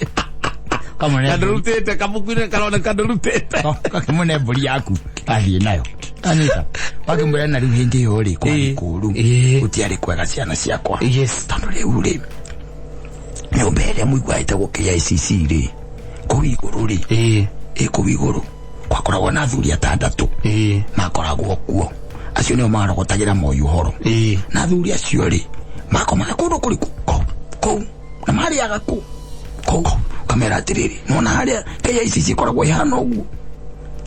Kandũrutĩte kabuku-inĩ karoneka ndũrutĩte. Kamũne mbũri yaku athiĩ nayo. Anita, wakĩmwĩra na rĩu hĩndĩ ĩyo rĩ, kwarĩ kũũru, gũtiarĩ kwega ciana ciakwa. Yes. Tondũ rĩu rĩ, nyũmba ĩrĩa mũiguaga ĩtagwo KICC rĩ, kũu igũrũ rĩ, kũu igũrũ gwakoragwo na athuri atandatũ makoragwo kuo. Acio nĩo marogotagĩra Moi ũhoro. Na athuri acio rĩ, makomaga kũndũ kũrĩkũ? Kũu. Na marĩaga kũ? Kũu. Kamera atĩrĩrĩ, nĩwona harĩa KICC ĩkoragwo ĩhana ũguo?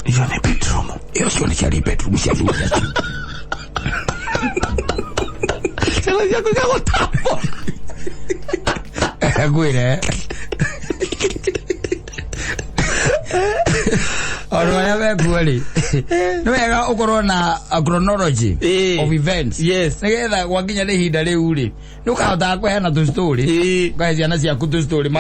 Iyo nĩ bedroom. Iyo cio nĩ ciarĩ bedroom cia athuri acio. Ciana ciaku ciagũtambwo. Ngwĩre. Ona arĩa mekuo rĩ. Nĩ wega ũkorwo na a chronology of events. Yes. Nĩgetha gwakinya nĩ ihinda rĩu rĩ, nĩ ũkahotaga kũheana tũ story. Ũkahe ciana ciaku tũ story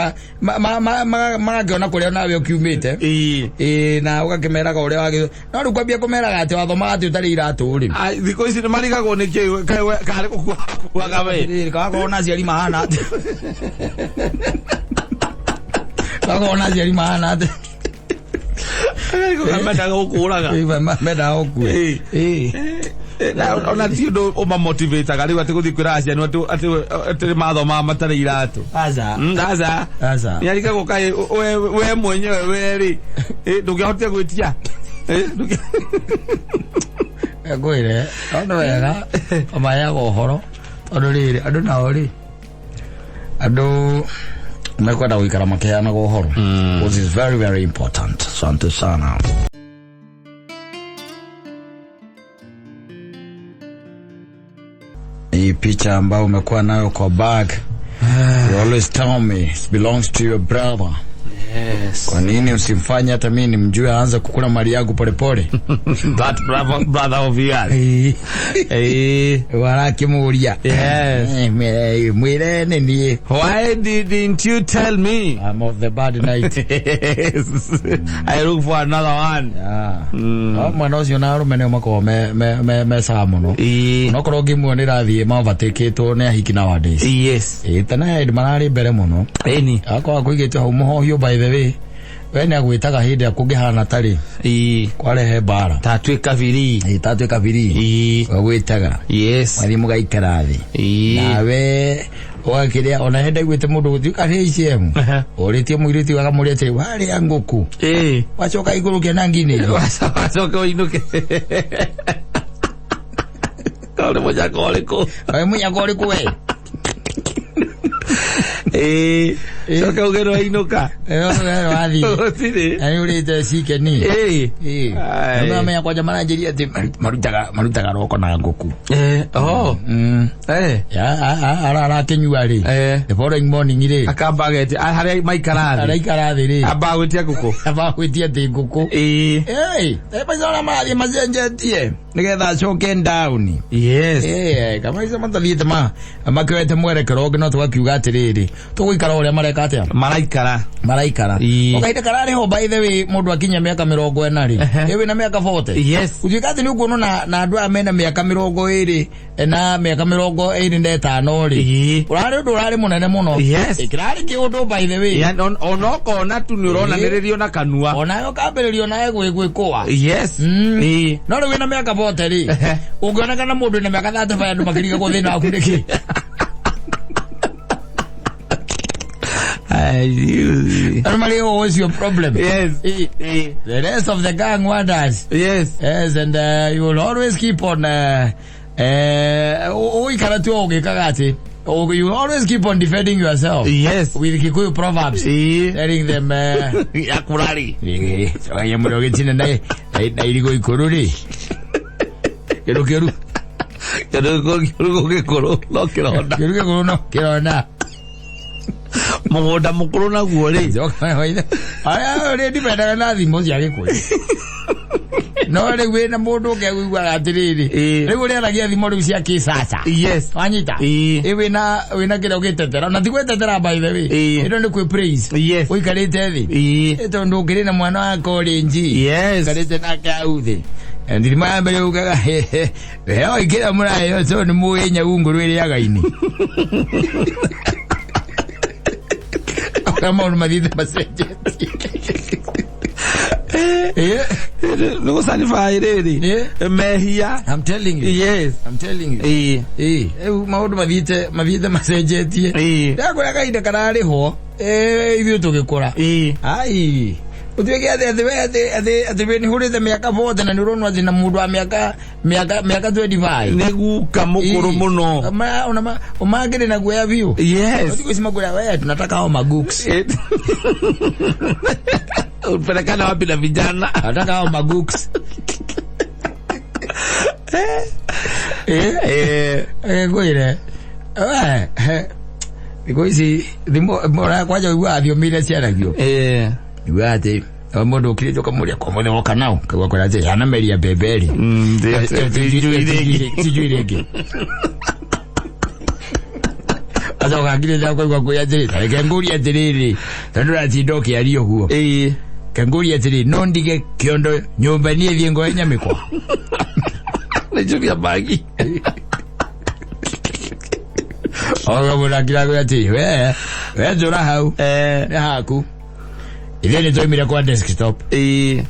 magakĩona kũrĩa nawe ũkiumĩte. Ĩĩ, na ũgakĩmeraga ũrĩa wagĩ no rĩu kwambia kũmeraga atĩ wathomaga atĩ ũtarĩ iratũ rĩ. Ai, thikũ ici nĩ marigagwo nĩ kĩ karĩ gũkuaga we. Rĩrĩ, kawakorwo na aciari mahana atĩ, kawakorwo na aciari mahana atĩ. Mendaga gũkũraga. Mendaga gũkue. Ĩĩ. Ona ti ũndũ ũmamotivataga rĩu atĩ gũthiĩ kwĩra aciari atĩ mathomaga matarĩ iratũ. Aca. Aca. Aca. Nĩ arigagwo kaĩ we mwenyewe we rĩ ndũngĩahotire gwĩtia. Ngwĩre no nĩ wega ũmaheaga ũhoro tondũ rĩrĩ andũ nao rĩ andũ mekwenda gũikara makĩheanaga ũhoro, which is very very important. Asante sana. Hii picha ambayo umekuwa nayo kwa bag, you always tell me it belongs to your brother. Yes. Kwa nini usimfanye hata mimi nimjue aanze kukula mali yangu polepole? That brother of yours. Warakimuria. Yes. Mwire nĩ niĩ. Why didn't you tell me? I'm of the bad night. Yes. I look for another one. Yeah. No, mwana ũcio na arũme nĩo makoragwo me sawa mũno. Onokorwo ngĩmwe nĩ rathiĩ maovertakĩtwo nĩ ahiki nowadays. Yes. Ĩĩ, tene hĩndĩ mararĩ mbere mũno. Ĩni. Akorwo akũigĩte hau mũhohio, by the way we nĩ agwĩtaga hĩndĩ ĩrĩa kũngĩhana tarĩ kwarehe mbara. Tatuĩ kabiri. Ĩĩ, tatuĩ kabiri. Agwĩtaga. Mwathiĩ mũgaikara thĩ. Nawe ũgakĩrĩa ona hĩndĩ aiguĩte mũndũ gũthiĩ karĩa ICM. Ũrĩtie mũirĩtu akamũria atĩrĩ warĩa ngũkũ. Wacoka igũrũkia na nginĩ. Wacoka ũinũke. Kaũrĩ mũnyaka ũrĩkũ? Kaĩ mũnyaka ũrĩkũ we? Coka uge nĩ wainũka. Wathiĩ. Gũtirĩ. Na nĩ ũrĩte cikeni. Ai. Nĩmamenya kwanja maranjĩria atĩ marutaga roko na ngũkũ. Oh. Arakĩnyua rĩ. The following morning rĩ. Akamba agetia harĩa maikara thĩ. Araikara thĩ rĩ. Amba gwĩtia ngũkũ. Amba gwĩtia atĩ ngũkũ. Maica ũrĩa marathiĩ macenjetie nĩgetha acoke down. Yes. Kamaica matathiĩte makĩoete mwerekero ũngĩ no tũgakiuga atĩrĩrĩ tũgũikara ũrĩa mareka atĩa? Maraikara. Maraikara. O kahinda kararĩ ho, by the way, mũndũ akinya mĩaka 40 rĩ. Ĩ wĩna mĩaka 40. Yes. Gũtuĩka atĩ nĩ ũkuonwo na andũ aya mena mĩaka 20 na mĩaka 25 rĩ. Ũrarĩ ũndũ ũrarĩ mũnene mũno. Yes. Kĩrarĩ kĩũndũ, by the way. Ona ũkona tu nĩ ũronanĩrĩrio na kanua. Onawe ũkambĩrĩrio nawe gwĩkũa. Yes. No rĩu wĩna mĩaka 40 rĩ, ũngĩonekana mũndũ wĩna mĩaka 35 andũ makĩrigagwo thĩna waku nĩkĩ. Andũ marigagwo what's your problem? Yes. The rest of the gang wonders. Yes. Yes, and you will always keep on ũgũikara tu ũgĩkaga atĩ you will always keep on defending yourself. Yes. With Kikuyu proverbs. Telling them Yakurari. Cokagia mũrĩo gĩtina na irigũ ikũrũ rĩ. Kĩndũ kĩũru. Kĩndũ gĩkũrũ no kĩronda. Kĩndũ gĩkũrũ no kĩronda. Mũgũnda mũkũrũ naguo rĩ. Rĩ ndimendaga na thimo cia Gĩkũyũ. No rĩu wĩna mũndũ ũngĩ aiguaga atĩrĩrĩ. Rĩu ũrĩaragia thimo rĩu cia kĩcaca. Yes. Wanyita? Ĩ wĩna kĩrĩa ũgĩtetera. Na ti gwĩtetera, by the way. Ĩno nĩ kwĩ praise. Yes. Ũikarĩte thĩ. Tondũ ũkĩrĩ na mwana wa college. Yes. Ũikarĩte nake hau thĩ. Ndirima ya mbere ugaga heo ikĩra mũraheo so nĩ mũĩ nyau ngũrũ ĩrĩaga-inĩ. Ũrĩa maũndũ mathiĩte macenjetie. Nĩ gũcanibaa rĩrĩ. Mehia. I'm telling you. Yes. I'm telling you. Rĩu maũndũ mathiĩte macenjetie. Ndakũrĩa kahinda kararĩhwo ithuĩ tũgĩkũra. Ai. Ũtuĩke atĩ we atĩ we nĩ hũrĩte mĩaka 40 na nĩ ũronwo atĩ na mũndũ wa mĩaka 25. Nĩ guka mũkũrũ mũno. Ũmangĩrĩ na guoya biũ. Yes. Thikũ ici makwĩra we tunataka hao maguks. Upelekana wapi na vijana? Nataka hao maguks. Ngwĩre. Thikũ ici thimũ kwanja ũiguaga thiomi iria ciaragio. Iguaga atĩ Mũndũ ũkirĩte ũkamũria kwa mũthĩ woka nao kaigua kwĩra atĩ yanameria mbembe rĩ sijui rĩngĩ acoka akirĩte akaigua kwĩra atĩrĩ ta reke ngũrie atĩrĩrĩ tondũ ũratinda ũkĩaria ũguo Ĩĩ. ke ngũrie atĩrĩ no ndige kĩondo nyũmba niĩ thiĩ ngoe nyamĩkwa Nĩ Julia Magi. oga mũndũ akira kwĩra atĩ we we njũra hau Eh. nĩ haku ithuĩ nĩ twaumire kwa desktop Ĩĩ.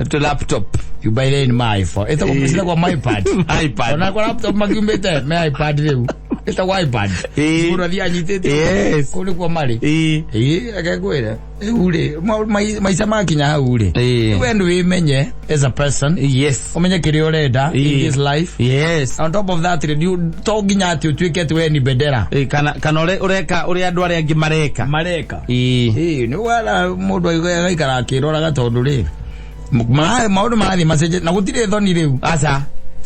Tu laptop. you buy in my phone ĩtagwo ĩtagwo my iPad iPad. ona kwa laptop makiumĩte me iPad rĩu ĩtagwo iPad Ĩĩ. mũndũ athiĩ anyitĩte Yes. kũu nĩkuo marĩ Ĩĩ. ĩĩ reke ngwĩre rĩu rĩ maica makinya hau rĩ Ĩĩ. we nĩ wĩmenye as a person Yes. ũmenye kĩrĩa ũrenda in Ĩĩ. this life Yes. on top of that rĩ to nginya atĩ ũtuĩke atĩ we ni bendera Ĩĩ, kana ũreka ũrĩa andũ arĩa angĩ mareka. mareka Ĩĩ. ĩĩ nĩ wara mũndũ agaikara akĩroraga tondũ rĩ maũndũ marathiĩ macenjetie na gũtirĩ thoni rĩu Aca.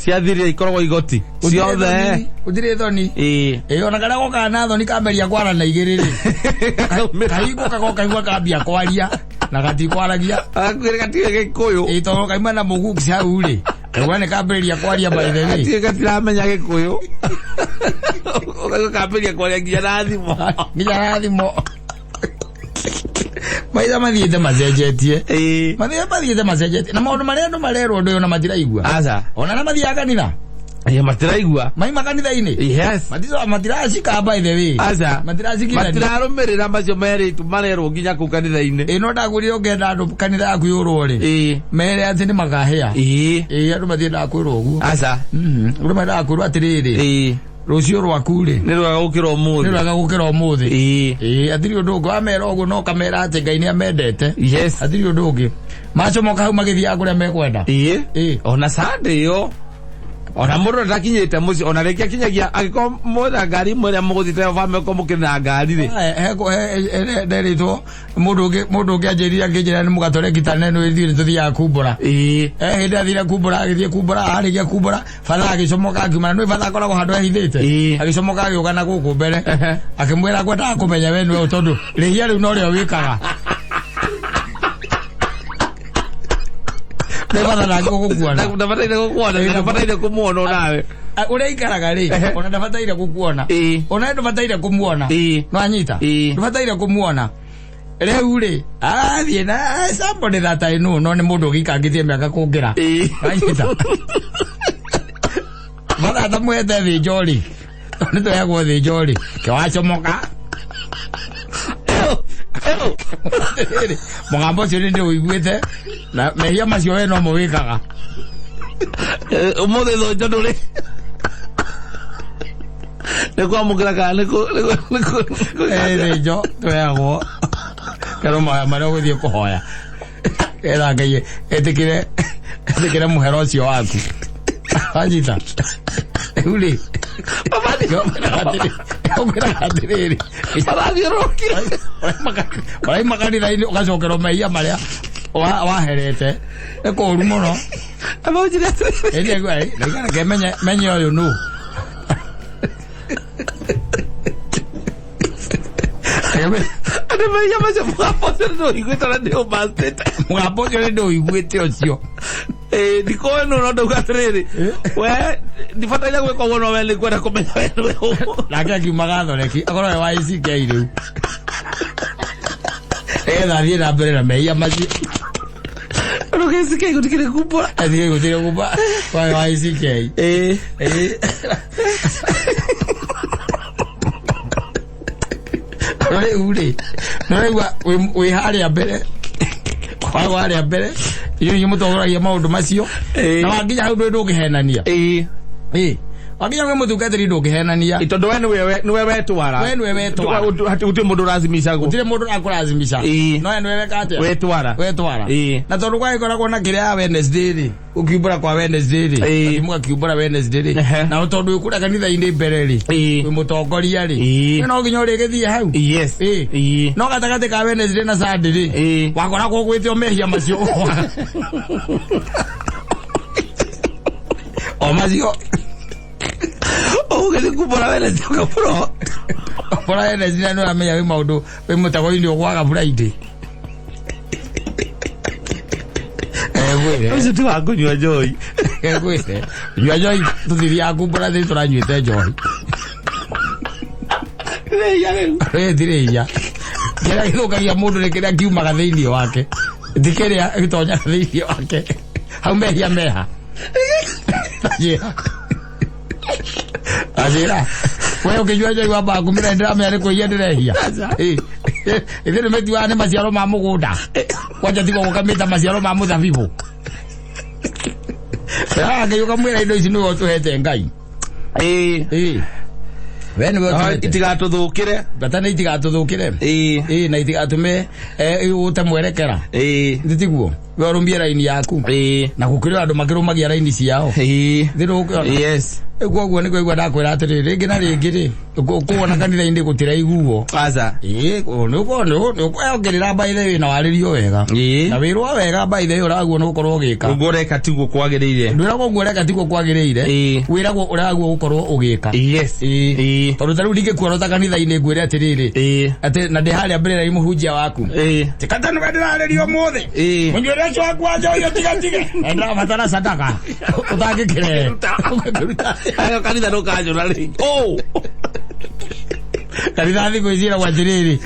Ciathirire ikoragwo igoti. Gũtirĩ Ciothe. thoni, gũtirĩ thoni Ĩĩ. ĩĩ ona karĩa gokaga na thoni kamberia kwara na igĩrĩ rĩ kahingo kagoka kaigua kambia kwaria na gatikwaragia Agakwĩra gatirĩ Gĩkũyũ. ĩĩ tondũ kaima na mũguki hau rĩ kaigua nĩ kambĩrĩria kwaria by the way Gatirĩ gatiramenya Gĩkũyũ. Ũgacoka kambĩrĩria kwaria nginya na thimũ. nginya na thimũ maica mathiĩte macenjetie Ĩĩ. mathiĩte macenjetie na maũndũ marĩa andũ marerwo ũndũ ũyũ na matiraigua Aca. ona arĩa mathiaga kanitha Ĩĩ matiraigua. maima kanitha-inĩ Yes. Matiracika by the way Aca. matiracikithania Matirarũmĩrĩra macio merĩtwo marerwo nginya kũu kanitha-inĩ. ĩ no ndakwĩrire ũngĩenda andũ kanitha yaku yũrwo rĩ Ĩĩ. mere atĩ nĩ makahĩa Ĩĩ. ĩ andũ mathiendaga kwĩrwo ũguo Aca. Andũ mendaga kwĩrwo atĩrĩrĩ Ĩĩ. rũciũ rwaku rĩ Nĩ rwega gũkĩra nĩ ũmũthĩ. rwega gũkĩra ũmũthĩ Ĩĩ. ĩ hatirĩ ũndũ ũngĩ wamera ũguo no ũkamera atĩ Ngai nĩ amendete Yes. hatirĩ ũndũ ũngĩ macomoka hau magĩthiaga kũrĩa mekwenda Ĩĩ. Ĩĩ. Ona Sunday ĩyo ona mũndũ ndakinyĩte mũciĩ ona rĩngĩ akinyagia angĩkorwo mwĩna ngari imwe ĩrĩa mũgũthiĩte nayo bamĩrĩ korwo mũkĩrĩ na ngari rĩ nderĩtwo mũndũ ũngĩ anjĩrire akĩnjĩra nĩ mũgatoreki tane nĩ ithuĩ nĩ tũthiaga kumbũra Ĩĩ. hĩndĩ athire kumbũra agĩthiĩ kumbũra arĩkia kumbũra batha agĩcomoka akiuma na nĩ batha akoragwo handũ ehithĩte Ĩĩ. agĩcomoka agĩũka na gũkũ mbere Ehe. akĩmwĩra kwendaga kũmenya we nĩwe tondũ rĩhia rĩu norĩo wĩkaga nĩ batha ndangĩgũkuona Ndabataire gũkuona ndabataire kũmuona onawe ũrĩa ikaraga rĩ ona ndabataire gũkuona Ĩĩ. ona ndũbataire kũmuona Ĩĩ. nwanyita Ĩĩ. ndũbataire kũmuona rĩu rĩ athiĩ na somebody that I know no nĩ mũndũ ũgĩikangĩtie mĩaka kũngĩra Ĩĩ. nwanyita batha atamũhete thĩnjo rĩ nĩ tũheagwo thĩnjo rĩ kĩwacomoka Rĩrĩ, mũgambo ũcio nĩ ndĩũiguĩte na mehia macio we no mũwĩkaga Ũmũthĩ thonjo ndũrĩ nĩ kwamũkĩra kana nĩ thĩnjo tũheagwo kerwo mahoya marĩa ũgũthiĩ kũhoya ketha Ngai etĩkĩre etĩkĩre mũhera ũcio waku wanyita rĩu rĩ ũkwĩraga atĩrĩrĩ Marathiũrũrũkire ũraima kanitha-inĩ ũgacokerwo mehia marĩa waherete nĩ kũũru mũno Amaunjire atĩrĩrĩ ĩndĩ reke menye ũyũ nũ Andũ mehia macio mũgambo ũcio nĩ ndĩũiguĩte na ndĩũmastĩte mũgambo ũcio nĩ ndĩũiguĩte ũcio Ĩĩ ndikũĩ nũ no ndauga atĩrĩrĩ we ndibataire gwĩka ũguo no we nĩ ngwenda kũmenya we nĩwe ũ. nake akiuma gathoreki akorwo we wa ICK rĩu nĩgetha athiĩ na mbere na mehia macio Ũndũ gĩcike gũtikĩrĩ kumbũra athiĩ gũtirĩ kumba we wa ICK Ĩĩ rĩu rĩ nĩũraigua wĩ harĩa mbere wagwo harĩa mbere inyuĩ inyuĩ mũtongoragia maũndũ macio Ĩĩ. na wakinya hau ndũĩ ndũngĩhenania Ĩĩ Ĩĩ. wakinya kwĩ mũtungatĩri ndũngĩhenania tondũ we nĩwe wetwara We nĩwe wetwara. Gũtirĩ mũndũ ũracimicagwo gũtirĩ mũndũ ũrakũracimisha Ĩĩ. no we nĩwe weka atĩa wetwara wetwara Ĩĩ. na tondũ gwagĩkoragwo na kĩrĩa ya Wednesday rĩ ũkiumbũra kwa Wednesday rĩ Ĩĩ. Atĩ mũgakiumbũra Wednesday rĩ Ehe. na tondũ wĩ kũrĩa kanitha-inĩ mbere rĩ Ĩĩ. wĩ mũtongoria rĩ Ĩĩ. we no nginya ũrĩgĩthiĩ hau Yes. Ĩĩ. Ĩĩ. no gatagatĩ ka Wednesday na Sunday rĩ Ĩĩ. wakoragwo ũgwĩte o mehia macio o macio Ũgũgĩthiĩ kumbũra Wednesday ũkabũra bora Wednesday nĩ ũramenya wĩ maũndũ wĩ mũtego-inĩ ũgwaga Friday Ngwĩre. Ũcio ti wa kũnyua njohi. Ngwĩre. Nyua njohi tũtithiaga kumbũra thĩ tũranyuĩte njohi. Rĩia rĩu. Ĩ tirĩ iya. Kĩrĩa gĩthũkagia mũndũ nĩ kĩrĩa kiumaga thĩinĩ wake. Ti kĩrĩa gĩtonyaga thĩinĩ wake. Hau mehia meha. Njĩra. Anjĩra. We ũkĩnyua njohi wambaga kumĩra ndĩramenya nĩ kwĩhia ndĩrehia. Ĩ. Ithuĩ nĩ mĩtuaga nĩ maciaro ma mũgũnda. Kwanja tiga gũkamĩta maciaro ma mũthabibũ. Ngai ũkamwĩra indo ici nĩwe ũtũhete Ngai. Ĩĩ. Ĩ. We nĩwe ũtũhete. Itigatũthũkĩre. Bata nĩ itigatũthũkĩre. Ĩĩ. Ĩ na itigatũme ũte mwerekera. Ĩĩ. Nĩ tiguo? We ũrũmie raini yaku. Ĩĩ. Na gũkĩrĩ andũ makĩrũmagia raini ciao. Ĩĩ. Thĩ ndũgũkĩona. Yes. Rĩu koguo nĩ kũigua ndakwĩra atĩrĩrĩ rĩngĩ na rĩngĩ rĩ kũwona kanitha-inĩ gũtiraiguo. Aca. Ĩĩ nĩũkwongerera by the way na warĩrio wega. Ĩĩ. Na wĩrwo wega by the way ũraguo nĩ gũkorwo ũgĩka. Ũguo ũreka tiguo kwagĩrĩire. Ndwĩragwo ũguo ũreka tiguo kwagĩrĩire. Ĩĩ. Wĩragwo ũraguo gũkorwo ũgĩka. Yes. Ĩĩ. Ĩĩ. Tondũ ta rĩu ndingĩkuona kanitha-inĩ ngwĩre atĩrĩrĩ Ĩĩ. atĩ na ndĩ harĩa mbere ya mũhunjia waku. Ĩĩ. Tikata nĩwe ndĩrarĩria ũmũthĩ. Ĩĩ. Mũnyuĩre ũcio waku wa njohi ũtigatige. Na ndĩrabatara sadaka ũtangĩkĩrehe. Ũngĩkĩruta. Ayo kanitha ndũkanjũra rĩngĩ. Oh. Kanitha thikũ ici ĩragwo atĩrĩrĩ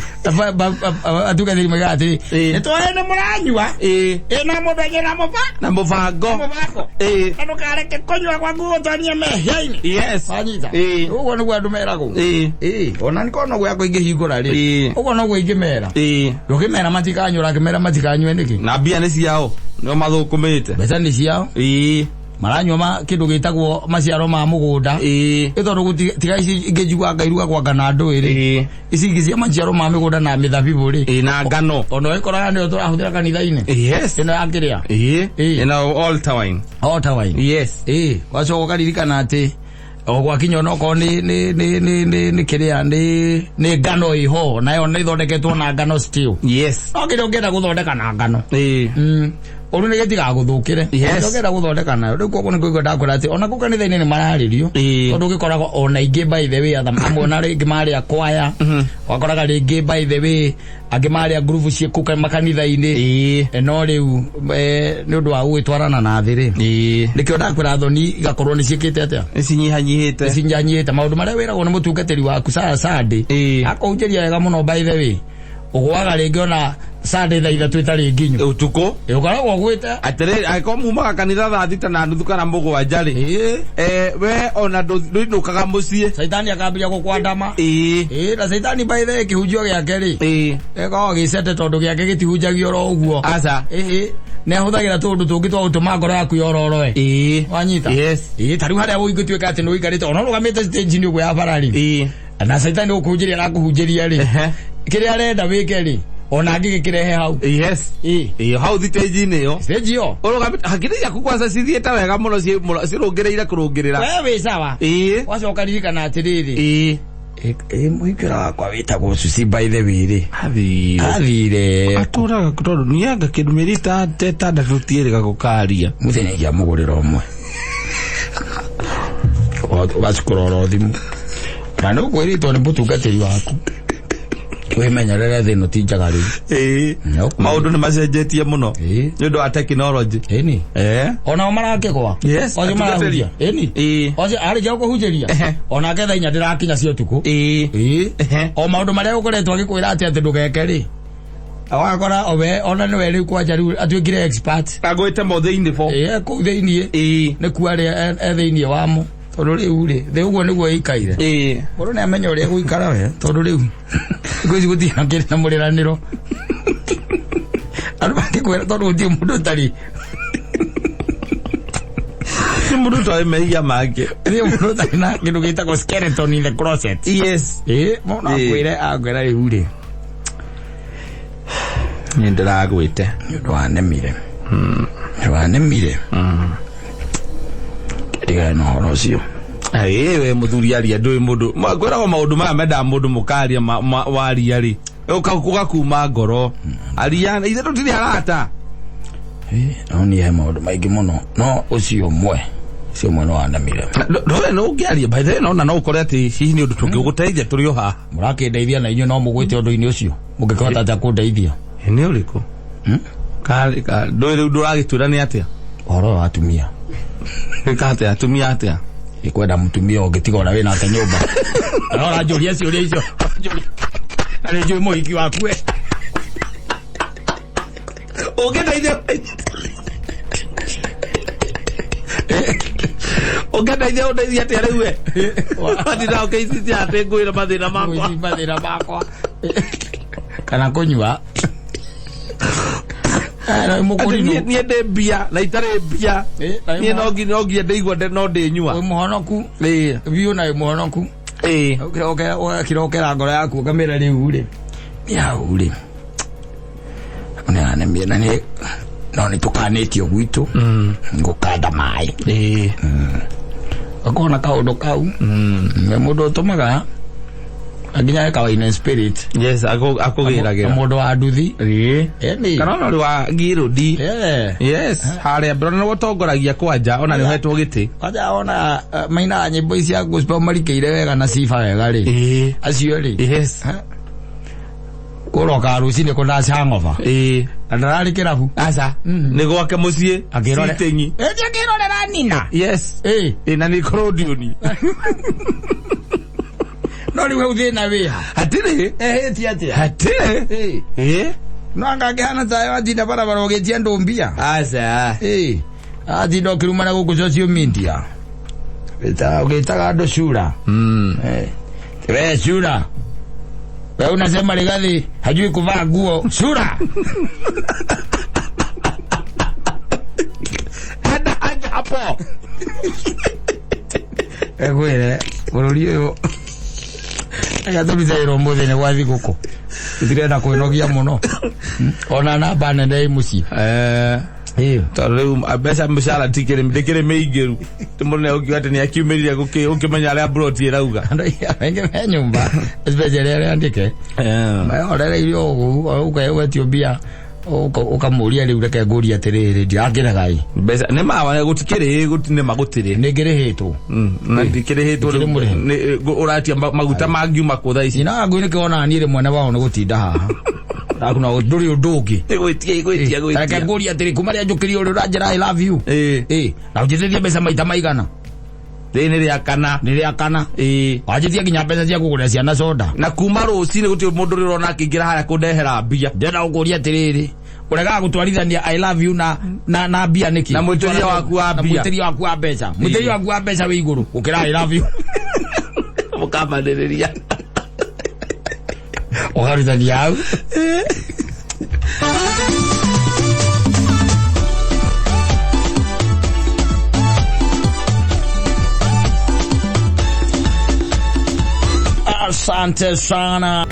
atungatĩri moigaga atĩrĩ Ĩĩ. Nĩ twae nĩ mũranyua. Ĩĩ. Ĩ na mũndũ agĩe na mũba. Na mũbango. Mũbango. Ĩĩ. Na ndũkareke kũnyua gwaku gũtonyie mehia-inĩ. Yes. wanyita Ĩĩ. ũguo nĩguo andũ meragwo. Ĩĩ. Ĩĩ ona nĩkorwo noguo yakwa ingĩhingũra rĩ Ĩĩ. ũguo noguo ingĩmera. Ĩĩ. Ndũkĩmera matikanyua ũrakĩmera matikanyue nĩkĩ? Na mbia nĩ ciao. Nĩo mathũkũmĩte. Mbeca nĩ ciao. Ĩĩ. Maranyua kĩndũ gĩtagwo maciaro ma mũgũnda. Ĩĩ. Ĩ tondũ tiga ici ingĩ njiguaga ngairuga gwanga na ndũĩ rĩ. Ĩĩ. Ici ingĩ cia maciaro ma mĩgũnda na mĩthabibũ rĩ. Ĩĩ na ngano. Ona ũgĩkoraga nĩyo tũrahũthĩra kanitha-inĩ. Yes. Ĩno ya kĩrĩa? Ĩĩ. Ĩĩ. Ĩno altar wine. Altar wine. Yes. Ĩĩ, wacoka ũkaririkana atĩ o gwakinya onokorwo nĩ kĩrĩa nĩ ngano ĩho nayo nĩ ĩthondeketwo na ngano still. Yes. No kĩrĩa ũngĩenda gũthondeka na ngano. Ĩĩ. Ũru nĩ gĩtigagũthũkĩre. Yes. Kĩrĩa ũngĩenda gũthondeka nayo. Rĩu koguo nĩ kũigua ndakwĩra atĩ ona kũu kanitha-inĩ nĩ mararĩrio. Ĩĩ. Tondũ ũgĩkoraga ona ingĩ by the way amwe ona rĩngĩ marĩa kwaya. Wakoraga rĩngĩ by the way angĩ marĩa ngurubu ciĩ kũu makanitha-inĩ. Ĩĩ. No rĩu nĩ ũndũ wa gũgĩtwarana na thĩ rĩ. Ĩĩ. Nĩkĩo ndakwĩra thoni igakorwo nĩ ciĩkĩte atĩa? Nĩ cinyihanyihĩte. Nĩ cinyihanyihĩte. Maũndũ marĩa wĩragwo nĩ mũtungatĩri waku Sunday. Ĩĩ. Akũhunjĩria wega mũno by the way. Ũgũaga rĩngĩ ona Sunday thaa ithatũ ĩtarĩ nginyu. Ũtukũ. Ũkoragwo ũgwĩte. Atĩrĩrĩ, angĩkorwo mumaga kanitha thaa thita na nuthu kana mũgwanja rĩ. Ĩĩ. We ona ndũinũkaga mũciĩ. Caitani akambĩrĩria gũkwandama. Ĩĩ. Ĩĩ, na caitani by the way kĩhunjio gĩake rĩ. Ĩĩ. Ĩkoragwo gĩcete tondũ gĩake gĩtihunjagio oro ũguo. Aca. Ĩĩ. Nĩ ahũthagĩra tũũndũ tũngĩ twa gũtũma ngoro yaku yororoe. Ĩĩ. Wanyita? Yes. Ĩĩ, ta rĩu harĩa ũngĩtuĩka atĩ nĩ ũikarĩte ona ũrũgamĩte stage-inĩ ũguo ya bara rĩ. Ĩĩ. Na caitani gũkũhunjĩria arakũhunjĩria rĩ. Ehe. Kĩrĩa arenda wĩke rĩ, ona angĩgĩkĩrehe hau. Yes. Ĩĩ. Ĩĩ, hau stage-inĩ ĩyo. Stage ĩyo. Ũrũgamĩte hakiri ciaku kwanza cithiĩte wega mũno cirũngĩrĩire kũrũngĩrĩra. We wĩ sawa. Ĩĩ. Wacoka ririkana atĩrĩrĩ. Ĩĩ. Ĩ mũhikĩra wakwa wĩtagwo Susi by the way rĩ. Athire. Athire. Atũraga tondũ nianga kĩndũ mĩeri ĩtandatũ tiĩrĩga gũkaria. Mũthenya ingĩamũgũrĩra ũmwe. Ũgacukũra oro thimũ. Na nĩ ũkwĩrĩtwo nĩ mũtungatĩri waku. Wĩmenyerere thĩ ĩno ti njega rĩu. Ĩĩ. No. Maũndũ nĩ macenjetie mũno. Ĩĩ. Nĩ ũndũ wa tekinoronjĩ. Ĩni. Eh. Onao marakĩgwa. Yes, Ocio marahunjia. Ĩni. Ĩĩ. Ocio arĩkia gũkũhunjĩria. Ehe. Onake thaa inya ndĩrakinya cia ũtukũ. Ĩĩ. Ĩĩ. Ehe. O maũndũ marĩa ũkoretwo agĩkwĩra atĩ atĩ ndũgeke rĩ. Ũgakora owe ona nĩwe rĩu kwanja rĩu atuĩkire expert. Agwĩte mo thĩinĩ bo. Ĩĩ kũu thĩiniĩ. Ĩĩ. Nĩ kuo arĩa e thĩiniĩ wamo. Tondũ rĩu rĩ, thĩ ũguo nĩguo ĩikaire. Ĩĩ. Mũndũ nĩ amenya ũrĩa egũikara we, tondũ rĩu thikũ ici gũtirĩ na kĩrĩ na mũrĩranĩro. Andũ mangĩkwĩra tondũ gũtirĩ mũndũ ũtarĩ. Nĩ mũndũ ũtoĩ mehia make. Gũtirĩ mũndũ ũtarĩ na kĩndũ gĩtagwo skeleton in the closet. Yes. Ĩĩ, mũndũ akwĩre akwĩra rĩu rĩ. Nĩ ndĩragwĩte. Nĩ ũndũ wanemire. Nĩ wanemire. Ndigane na ũhoro ũcio. Ĩĩ we mũthuri aria ndũĩ mũndũ. Kwĩragwo maũndũ maya mendaga mũndũ mũkaria waria rĩ. Ũgakuma ngoro. Aria ithe tũtirĩ arata. No niĩ he maũndũ maingĩ mũno. No ũcio ũmwe. Ũcio ũmwe nĩ wanemire. Ndũĩ no ũngĩaria by the way no na no ũkore atĩ hihi nĩ ũndũ tũngĩgũteithia tũrĩ o haha. Mũrakĩndeithia na inyuĩ no mũgwĩte ũndũ-inĩ ũcio. Mũngĩkĩhota atĩa kũndeithia? Nĩ ũrĩkũ? Karĩ ndũĩ rĩu ndũragĩtwĩra nĩ atĩa? Ũhoro wa atumia. Gwĩka atĩa atumia atĩa? Ikwenda mũtumia ũngĩtiga ona wĩ nake nyũmba. Na ũranjũria ciũria icio. Na nĩ njũĩ mũhiki waku we. Ũngĩndeithia ũngĩndeithia ũndeithia atĩa rĩu we? Watinda ũkĩicicia atĩ ngwĩra mathĩna makwa. Ngwĩci mathĩna makwa. Kana kũnyua. Atĩ Mũkũrinũ. niĩ ndĩ mbia na itarĩ mbia. Niĩ no nginya no nginya ndĩigua no ndĩnyua. Wĩ mũhonoku. Ĩĩ. Biũ na wĩ mũhonoku. Ĩĩ. Ũgakĩrokera ngoro yaku ũkamĩra rĩu rĩ. Nĩ hau rĩ. Na nĩ no nĩ tũkanĩtio gwitũ. Ngũkanda maĩ. Ĩĩ. Ũkona kaũndũ kau. Nĩ mũndũ ũtũmaga nginya ekawa in spirit. Yes, akũgĩragĩra. Mũndũ wa nduthi. Ĩĩ. Ĩni. Kana ona ũrĩ wa ngirũndi. Yes, harĩa mbere nĩwe ũtongoragia kwanja ona nĩ ũhetwo gĩtĩ. Kwanja ona mainaga nyĩmbo ici cia gospel marikĩire wega na sifa wega rĩ. Ĩĩ. Acio rĩ. Yes. Kũroka rũcinĩ kũna hangover. Ĩĩ. Na ndararĩ kĩrabu. Aca. Nĩ gwake mũciĩ. Akĩrore. Sitting. Ĩĩ akĩrorera nina. Yes. Ĩĩ. Ĩĩ na nĩ korodioni. No rĩu hau thĩna wĩha. Hatirĩ. Ehĩtie atĩa? Hatirĩ. Ĩĩ. Ĩĩ. No anga angĩhana tayo atinda barabara ũgĩtia andũ mbia. Aca. Ĩĩ. Atinda ũkĩrumana gũkũ social media. Ũgĩtaga andũ cura. We cura. We unasema Rigathi hajui kuvaa nguo. Cura. Enda anja hapo. Egwĩre bũrũri ũyũ agatũrutĩrwo mũthĩ nĩ gwa thigũkũ tũtirenda kwĩnogia mũno ona namba nene ĩ mũciĩ. Tondũ rĩu mbeca mĩcara tikĩrĩ ndĩkĩrĩ mĩingĩru ti mũnene ũkiuga atĩ nĩ akiumĩrire ũkĩmenya arĩa mburoti ĩrauga. Andũ aingĩ me nyũmba especially arĩa andĩke mehorereirie ũguo ũgetio mbia ũkamũria rĩu reke ngũrie atĩrĩrĩ ndirakĩrega ĩ Mbeca nĩ ma gũtikĩrĩ nĩ ma gũtirĩ nĩ ngĩrĩhĩtwo na ndikĩrĩhĩtwo Ndikĩrĩ mũrĩhe. Ũratia maguta mangiuma kũ thaa ici. Ina ngui nĩkĩo ona niĩ rĩmwe na wao nĩ gũtinda haha aku na ndũrĩ ũndũ ũngĩ. Gwĩtia gwĩtia Reke gwĩtia. ngũrie atĩrĩ kuma rĩa njũkĩrie ũrĩa ũranjĩra I love you. Ĩĩ. Ĩĩ na ũnjĩtĩtie mbeca maita maigana? Rĩrĩ nĩ rĩa kana. Nĩ rĩa kana. Ĩĩ. Wanjĩtie nginya mbeca cia kũgũrĩra ciana soda. Na kuma rũcinĩ gũtirĩ mũndũ ũrĩ ũrona akĩingĩra harĩa kũndehera mbia. Ndĩrenda gũkũria atĩrĩrĩ ũregaga gũtwarithania I love you na mbia nĩkĩ? Na mwĩtĩria waku wa Na mbia. mwĩtĩria waku wa mbeca. Mwĩtĩria waku wa mbeca wĩ igũrũ gũkĩra I love you. Mũkamanĩrĩria. Ũkarutania hau. Asante sana.